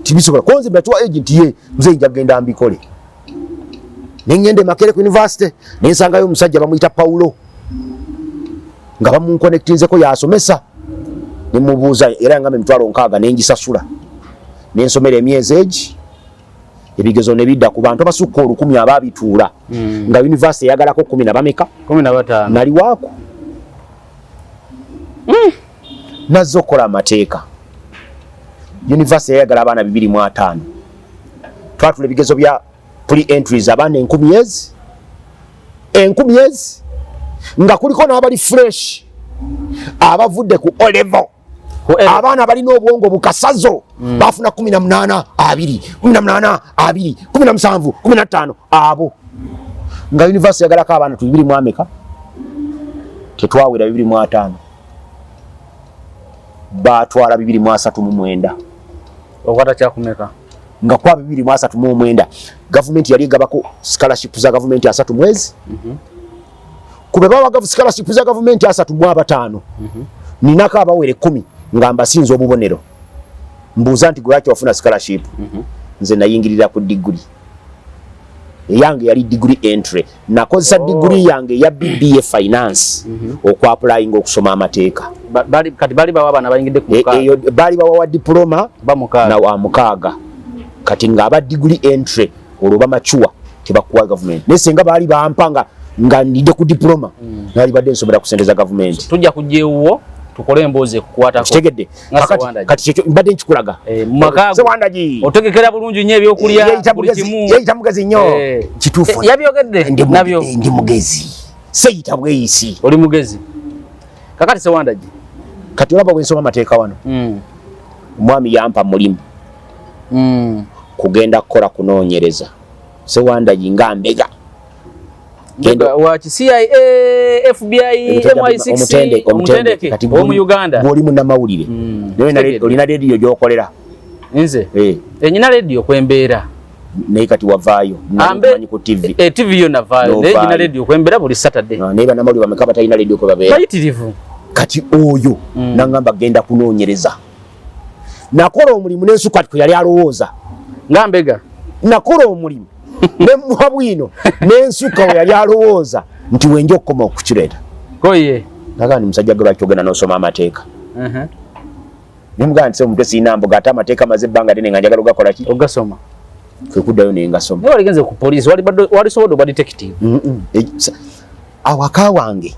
Tibisobola. Konze mature age nti ye nze nja kugenda mbikole. Ne ŋŋenda e Makerere ku university, ne nsangayo omusajja bamuyita Paulo. Nga bamunkonectinzeko y'asomesa. Ne mubuuza era yangamba emitwalo 60 ne ngisasula. Ne nsomera emyezi egi. Ebigezo ne bidda ku bantu abasukka 1000 abaabituula. Nga university eyagalako 10 na bameka? 15. Nali waako. Nazze okukola amateeka. University yayagala abaana 205. Twatula ebigezo bya pre entries abaana enkumi ezi. Enkumi ezi. Nga kuliko n'abali fresh. Abavudde ku O level. Abaana balina obwongo bukasazo. Bafuna 18 2, 18 2, 17, 15 abo. Nga university yagalako abaana tu bibiri mu ameka? Tetwawera 205. Baatwala 239. Okwata kyakumeka? Nga kwa 239 gavumenti yali egabako scholarship za gavumenti 3 mwezi. Kube bawa scholarship za gavumenti 35. Ninako abawere 10 nga mbasinza obubonero. Mbuuza nti lwaki wafuna scholarship? Nze nayingirira ku degree. Eyange yali degree entry. Nakozesa degree yange eya BBA finance okwapplyinga okusoma amateeka. Kati bali bawa abaana bayingidde ku mukaaga. Eyo bali bawa wa diploma Ba mukaaga. na wa mukaaga. Kati ng'aba degree entry olwo bamature tebakuwa government. Naye singa baali bampa nga ndidde ku diploma, nali badde nsomera ku ssente za gavumenti. Tujja kujja ewuwo. Tukole emboozi ekukwatako. Kitegedde? Nga Kakati Sewandagi. kati kyekyo mbadde nkikulaga. Eh, mu maka ago. Sewandagi Otegekera bulungi nnyo ebyokulya Yeeyita buli mugezi, kimu. yeeyita mugezi nnyo. Eh. Kituufu. Eh, yabyogedde nabyo. Ndi mugezi, seyita bweyisi. Oli mugezi. Kakati Sewandagi. Kati olaba bwensoma amateeka wano, omwami yampa mulimu kugenda kukola kunoonyereza Sewandagi nga mbega. Waki CIA, FBI, MI6, Omutendeke. Omutendeke Kati omu Uganda. Gw'oli munnamawulire, naye Tegedde. olina rediyo gy'okolera. Nze Eh, enyina rediyo kwembeera. Naye kati wavaayo. Manyi ku TV. Eh, TV yo navaayo, naye Novaayo. nyina rediyo kwembeera buli Saturday. Ah, naye bannamawulire bameka batalina rediyo kwe babeera? Bayitirivu. Kati oyo nangamba genda kunoonyereza, nakola omulimu nensuka kwe yali alowooza. Nga mbega. Nakola omulimu nemuwa bwino nensuka we yali alowooza nti wenja okukoma okukireeta. Koye. Nagaa ni musajja gwe, lwaki ogenda n'osoma amateeka? Nemugamba nti se omutwe sirina mboga, ate amateeka maze ebbanga ddene nga njagala ogakola ki? Ogasoma. Kwe kuddayo nengasoma. Naye waligenze ku poliisi, walisobodde obwa detective. Awaka wange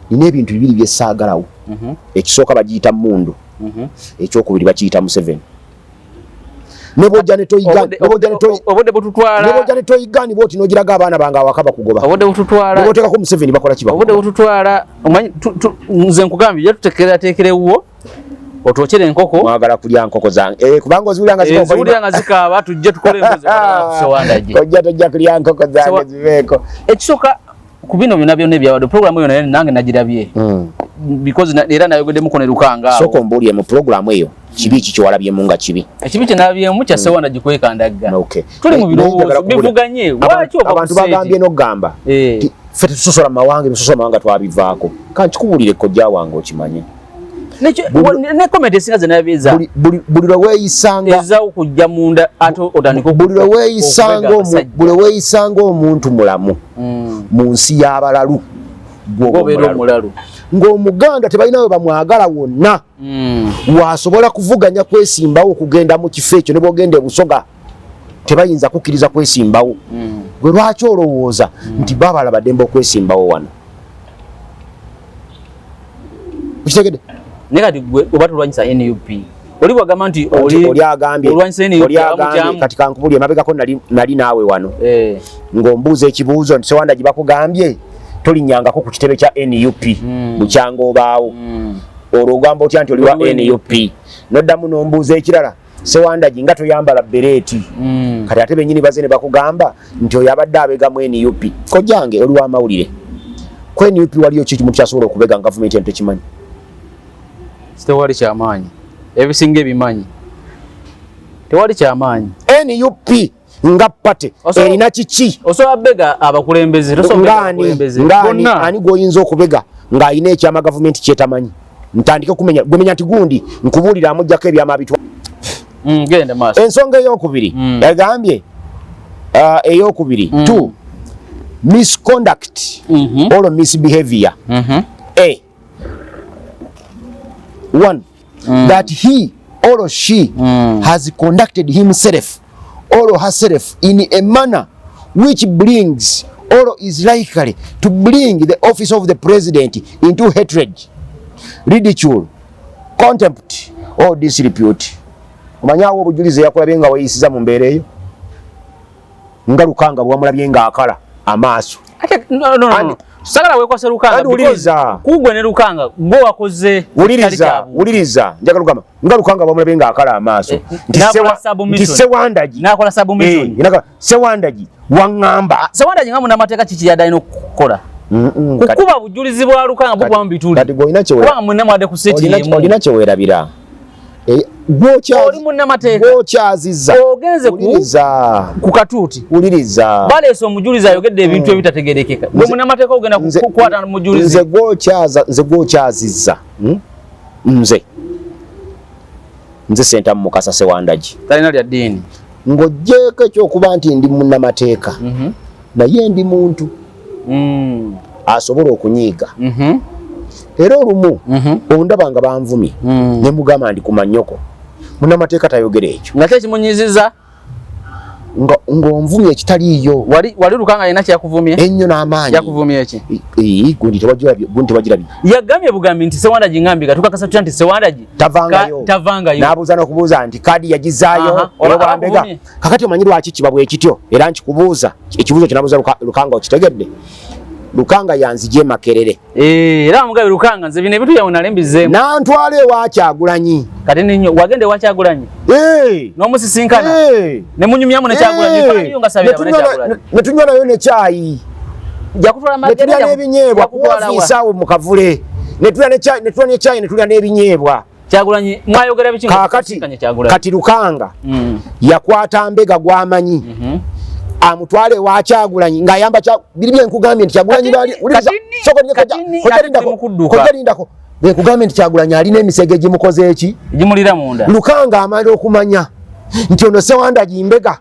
nina ebintu bibiri byesaagalawo. Ekisooka bagiyita mundu, ekyokubiri bakiyita Museveni. Obudde bututwala. Nebwojja ne toyigani bwoti nogiraga abaana bange awaka, bakugoba. Obudde bututwala. Nebwoteekako Museveni bakola ki? Obudde Bakugoba. bututwala. Omanyi nze nkugambye jja tuteekerateekerewwo otwokere enkoko. Mwagala kulya nkoko zange. Eh, kubanga oziwulira nga Eh, zikookolima. nziwulira nga zikaaba. Tujje tukole emboozi Sewandagi. Ojja tojja kulya nkoko zange ziveeko. Ekisooka ku bino byonna byonna ebyabadde, programu eyo naye nange nagirabye because era nayogeddemu ne Lukanga awo. Sooka ombuulire, mu pulogulaamu eyo kibi ki kyewalabyemu nga kibi? Ekibi kye nalabyemu kya Sewandagi kwekandagga. Okay. Tuli mu Naye njagala birowoozo kubuulira. bivuganye. Lwaki ova ku Abantu bagambye seeti? n'okugamba Eh. nti ffe tetusosola mu mawanga, ebisosola mawanga twabivaako. Kankikubuulire, kojja wange, okimanye. Ne comment esinga ze nalabye eza Buli lwe weeyisanga ezaawo kujja munda ate otandika buli lwe weeyisanga okubega abasajja. buli lwe weeyisanga omuntu mulamu mu nsi y'abalalu, gw'oba Gw'obeera omulalu. omulalu. Ng'omuganda tebalina we bamwagala wonna wasobola kuvuganya kwesimbawo okugenda mu kifo ekyo. Ne bwogenda ebusoga tebayinza kukkiriza kwesimbawo. Gwe lwaki olowooza nti babalaba ddembe okwesimbawo wano? Okitegedde? Naye kati gwe oba tolwanyisa NUP, oli bwagamba nti Oli agambye olwanyisa NUP oli agambye abamukyamu. Kati kankubulye, emabegako nali naawe wano Eh, ng'ombuuza ekibuuzo nti Sewandagi bakugambye tolinnyangako ku kitebe kya NUP bukyanga obaawo, olwo ogamba otya nti oli wa Oli wa NUP? Noddamu n'ombuuza ekirala, Sewandagi nga toyambala bereeti, kati ate bennyini baze ne bakugamba nti oyo abadde abegamu NUP. Kojjange, oli w'amawulire, ku NUP waliyo ki kimu kyasobola okubega nga gavumenti eno tekimanyi? Tewali kyamaanyi, ebisinga ebimanyi, tewali kyamaanyi. NUP nga party erina kiki? Osobola bega abakulembeze, tosobola bega Ngaani? abakulembeze Ngaani? bonna. Ani gw'oyinza okubega ng'alina ekyama gavumenti kyetamanyi? Ntandike kumenya gwemenya nti gundi nkubuulira amugjako ebyama bitwa. Genda maaso. Ensonga eyokubiri yagambye, eyokubiri, two, misconduct or misbehavior. A one, that he or she has conducted himself or herself in a manner which brings or is likely to bring the office of the president into hatred, ridicule, contempt or disrepute. Omanyi awo obujulizi yakulabye nga weeyisiza mu mbeera eyo, nga Lukanga bwamulabye ng'akala amaaso. Ate, no, no, no, no. Sagala wekwase Lukanga Andi because wuliriza. Kugwe ne Lukanga gwe wakoze ekitali Wuliriza. kyabwe. Wuliriza, njagala kugamba nga Lukanga bwamulabye ng'akala amaaso Eh, nti n'akola submission. nti Sewandagi N'akola submission. Eh, Sewandagi waŋŋamba. Sewandagi nga munnamateeka kiki yadde alina okukola? Kukuba bujulizi bwa Lukanga bugwa mu bituli. Kati gwe olina Kubanga mwenna mwadde ku seeti emu. Olina kyeweerabira. Eh, Oli munnamateeka. Gw'okyazizza. Ogenze Wuliriza. ku katuuti. Wuliriza. Baleese omujulizi ayogedde ebintu ebitategerekeka. Gwe munnamateeka ogenda kukwata mujulizi. Nze gw'okyazizza, Nze Sentamu Mukasa Sewandagi. Talina lya ddiini. Ng'oggyeko ekyokuba nti ndi munnamateeka, naye ndi muntu asobola okunyiiga, era olumu ondaba nga banvumye ne mugamba ndi ku mannyoko, munnamateeka tayogera ekyo. Nga kyekimunyiziza. Ng'onvumye ekitaliiyo. Wali Lukanga alina kyakuvumye ennyo n'amaanyi. Yakuvumye ki? Gundi tewagirabye, gundi tewagirabye. Yagambye bugambi nti Sewandagi ngambika tukakasa tutya nti Sewandagi tavangayo. Tavangayo. N'abuuza n'okubuuza nti kaadi yagizaayo olwambega. Kakati omanyi lwaki kiba bwe kityo? Era nkikubuuza ekibuuzo kye nabuuza Lukanga, okitegedde? Lukanga yanzije Makerere. Era mugabe Lukanga nze bino ebintu byawe nali mbizeemu. Nantwala ewa Kyagulanyi. Kati ninyo wagende ewa Kyagulanyi? N'omusisinkana? Ne munyumyamu ne Kyagulanyi? Ebifaananyi nga sabira ne Kyagulanyi. Ne tunywa nayo ne kyayi. Yakutwala Makerere. Ne tulya n'ebinyeebwa ku ofiisi awo mu kavule. Ne tulya ne kyayi, ne tulya ne kyayi, ne tulya n'ebinyeebwa. Kyagulanyi mwayogera biki? Kati Lukanga yakwata mbega gw'amanyi. Amutwale wa Kyagulanyi ng'ayamba biri bye nkugambye nti Kyagulanyi bali lindako bye nkugambye nti Kyagulanyi alina emisege gimukoze eki gimulira munda. Lukanga amala okumanya nti ono Sewandagi mbega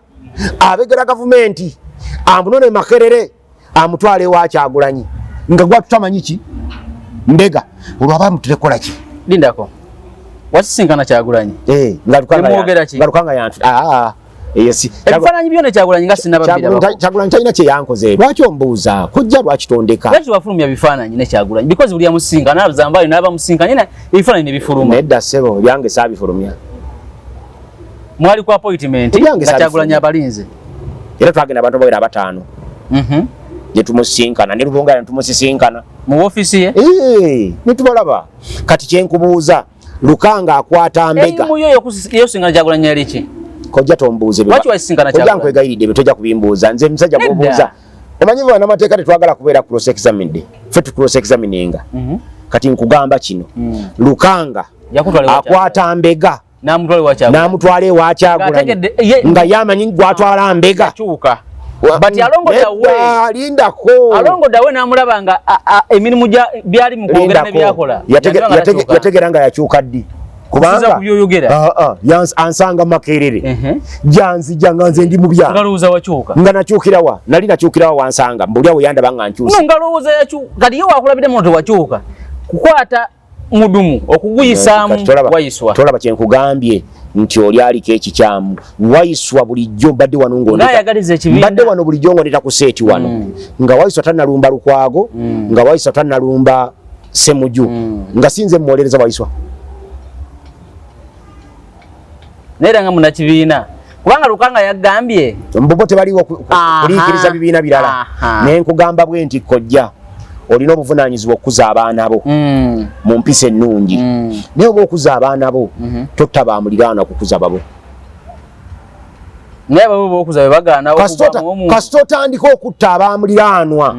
abegera gavumenti amunone Makerere amutwale wa Kyagulanyi nga gwatutamanyi ki mbega olwo aba mutulekola ki. Lindako wasisinkana Kyagulanyi nga Lukanga yantu ebifaananyi byonna Kyagulanyi nga sinababira. Kyagulanyi talina kye yankoze. Lwaki ombuuza? Kojja lwaki tondeka? Lwaki wafulumya bifaananyi ne Kyagulanyi? Because buli amusinkana n'abazambayo n'abamusinkanye ebifaananyi ne bifuluma. Nedda ssebo, ebyange saabifulumya. Mwali ku appointment nga Kyagulanyi abalinze. Era twagenda abantu bawera abataano. Ne tumusinkana ne Lubonga ne tumusisinkana. Mu ofiisi ye? Ne tubalaba. Kati kye nkubuuza, Lukanga akwata mbega. Eyimu yo yokusinkana Kyagulanyi yali ki? Kojja tombuuze. Lwaki wasisinkana Kyagulanyi? Kojja nkwegayiridde tojja kubimbuuza. Nze musajja bw'obuuza. Omanyi bannamateeka tetwagala kubeera cross examined. Ffe tu cross examininga. Kati nkugamba kino. Lukanga akwata mbega. N'amutwala ewa Kyagulanyi. Nga yamanyi gw'atwala mbega. But alongo dawe lindako. Alongo dawe n'amulaba nga emirimu byali mu kwogera ne byakola. Yategera nga yakyuka ddi? Kubanga ansanga Makerere. Janzija nga nze ndi mu byange. Ngalowooza wakyuka. Nga nakyukira wa? Nali nakyukira wa wansanga. Mbuli awo yandaba nga nkyuse. Ngalowooza yakyuka. Kati ye wakulabidde mu tewakyuka. Kukwata mudumu okuguyisaamu Waiswa. Tolaba kye nkugambye nti oli aliko ekikyamu. Waiswa bulijjo mbadde wano mbadde wano bulijjo ng'ondeeta ku seeti wano. Nga Waiswa tannalumba Lukwago, nga Waiswa tannalumba Semuju. Nga sinze mwolereza Waiswa. Naye nga munakibiina kubanga Lukanga yagambye mbubo tebaliwo kuliikiriza bibiina birala. Naye nkugamba bwe nti kojja olina obuvunaanyizibwa okukuza abaana bo mu mpisa ennungi. Naye oba okuza abaana bo totta bamuliraanwa kukuza babo. Naye ababo b'okuza bwe bagaana okuvaamu omuntu. Kasita otandika okutta abamuliraanwa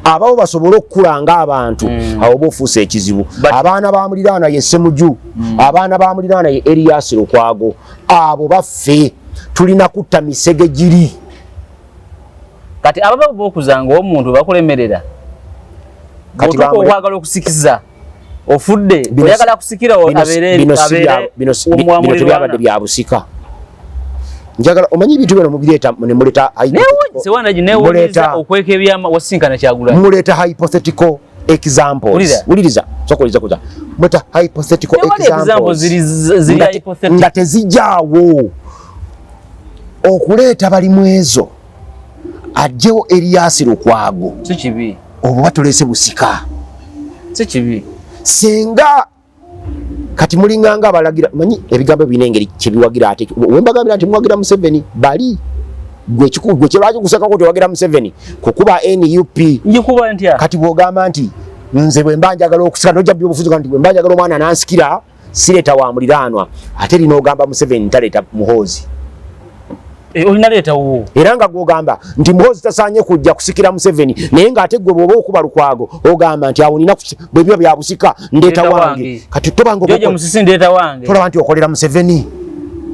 ababo basobole okukula ng'abantu, awo oba ofuuse ekizibu. Abaana bamuliraanwa ye Semuju, abaana bamuliraanwa ye Erias Lukwago, abo baffe tulina kutta misege giri. Kati ababo b'okuza ng'omuntu bakulemerera, bw'otuuka okwagala okusikiza ofudde, oyagala kusikira abeere bino tebyabadde bya busika. Njagala omanyi ebintu bino mubireeta ne muleeta muleeta hypothetical examples. Wuliriza, sokoliza kuza. Muleeta hypothetical examples nga tezijaawo okuleeta Balimwezo ajjewo Erias Lukwago. Si kibi. Oba tuleese busika. Si kibi. Singa kati mulinganga abalagira manyi ebigambo bine engeri kyebiwagira ate wembagambira nti muwagira Museveni bali gwe kikugwe kyelwaki kusaka ko tewagira Museveni kukuba NUP njikuba ntya. Kati bwogamba nti nze bwe mba njagala okusika nojja byobufuzi nti bwe mba njagala omwana nansikira sireeta wa muliraanwa ate lino ogamba Museveni ntaleeta Muhoozi. Olina leeta wuwo. Era nga gwogamba nti Muhoozi tasaanye kujja kusikira Museveni, naye ng'ate gwe bw'oba okuba Lukwago ogamba nti awo nina bwe biba bya busika ndeeta wange. Kati tobanga George Musisi ndeeta wange. Tolaba nti okolera Museveni.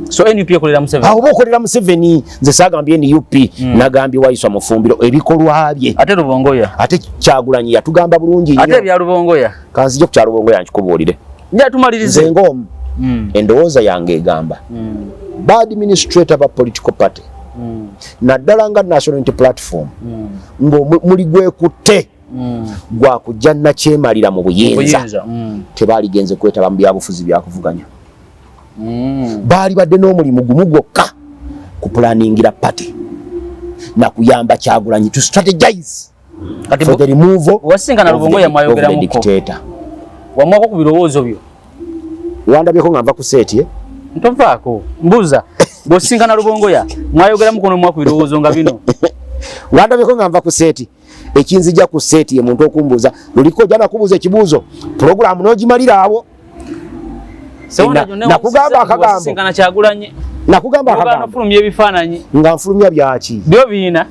So NUP ekolera Museveni. Awo oba okolera Museveni, nze saagambye NUP, nagambye Waiswa Mufumbiro ebikolwa bye. Ate Lubongoya. Ate Kyagulanyi yatugamba bulungi nnyo. Ate ebya Lubongoya. Kanzije ku kya Lubongoya nkikubuulire. Nja tumalirize. Nze ng'omu. Endowooza yange egamba ba administrator ba political party naddala nga National Unity Platform ng'omuli gwekutte gwa kujja nakyemalira mu buyinza, tebaaligenze kwetaba mu byabufuzi byakuvuganya. Baali badde n'omulimu gumu gwokka Kupulaningira party nakuyamba Kyagulanyi to strategize Kati for the removal wasinkana of the- Lubongoya of the mwayogeramuko? dictator. Wamwako ku birowoozo byo? Wandabyeko nga nva ku set eh? Ntovaako, mbuuza, bw'osinkana Lubongoya mwayogeramuko n'omuwa ku birowoozo nga bino? Wandabyeko nga nva ku set? Ekinzija ku set ye muntu okumbuuza luliko ojja nakubuuza ekibuuzo, puroguramu n'ogimalira awo. Sewanda, Nakugamba akagambo. Wasinkana Kyagulanyi, Nakugamba ogaana akagambo. ofulumya ebifaananyi. Nga nfulumya byaki? Byo biina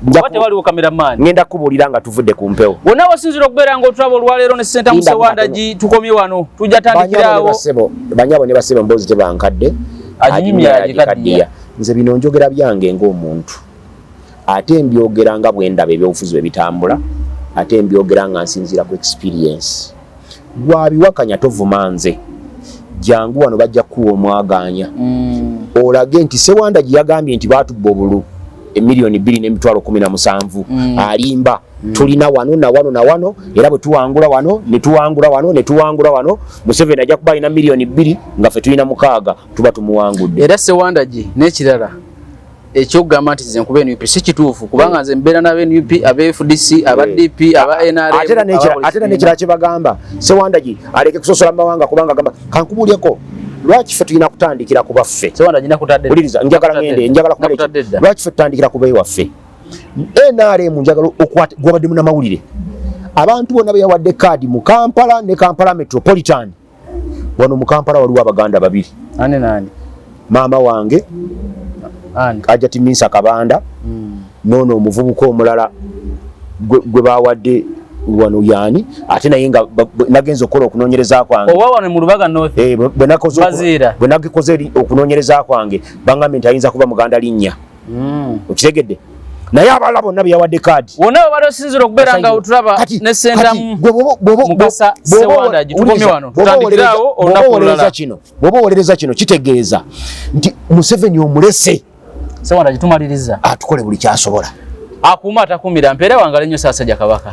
Nja oba tewaliwo cameraman? Ngenda kubuulira nga tuvudde ku mpewo. Wonna wasinzira okubeera ng'otulaba olwaleero ne Sentamu Linda Sewanda katono. gi tukomye wano, tujja Banyabo ne tandikirawo. bassebo, banyabo ne bassebo, emboozi tebankadde. Aginyumya agikaddiya. Nze bino njogera byange ng'omuntu, ate mbyogera nga bwe ndaba ebyobufuzi bwe bitambula, ate mbyogera nga nsinziira ku experience. Gwabiwakanya tovuma nze, jangu wano bajja kukuwa omwagaanya olage nti Sewanda gye yagambye nti baatubba obulu 2,017,000 alimba. Tulina wano na wano na wano, era bwe tuwangula wano ne tuwangula wano ne tuwangula wano, Museveni ajja kuba alina 2 million nga ffe tulina 6, tuba tumuwangudde. Era Sewanda gi n'ekirala ekyokugamba nti nze nkuba NUP si kituufu, kubanga nze mbeera n'aba NUP, aba FDC, aba DP, aba NRM, Ate era aba buli ate era kibiina. N'ekirala kye bagamba, Sewandagi aleke kusosola mu mawanga, kubanga agamba kankubuulyeko, lwaki ffe tulina kutandikira ku baffe? Sewanda gi nakutadde. Wuliriza, njagala ngende, njagala kumala Nakutadde ekyo. dda. Lwaki ffe tutandikira ku bewaffe? NRM njagala okwata gwabadde munamawulire, abantu bonna beyawadde kaadi mu Kampala ne Kampala Metropolitan, wano mu Kampala waliwo Abaganda babiri. Ani nani? Maama wange. Ani? Hajati Minsa Kabanda. Noono omuvubuka omulala gwe bawadde wano yaani, ate naye nga nagenza okukola okunoonyereza kwange. Oba wano mu Lubaga North? Eh, Baziira. bwe nagikoze okunoonyereza kwange, bangambye nti ayinza kuba Muganda linnya. Okitegedde? Naye abalala bonna beyawadde kaadi. Wonna webadde osinzira okubeera nga otulaba ne Sentamu Mukasa Sewanda gi tukomye wano, tutandikirawo olunaku olulala. Kino bw'oba owolereza kino, kitegeeza nti Museveni omulese. Sewanda gi tumaliriza. Atukole buli kyasobola. Akuuma atakuumira mpeera, wangale nnyo Ssaabasajja Kabaka.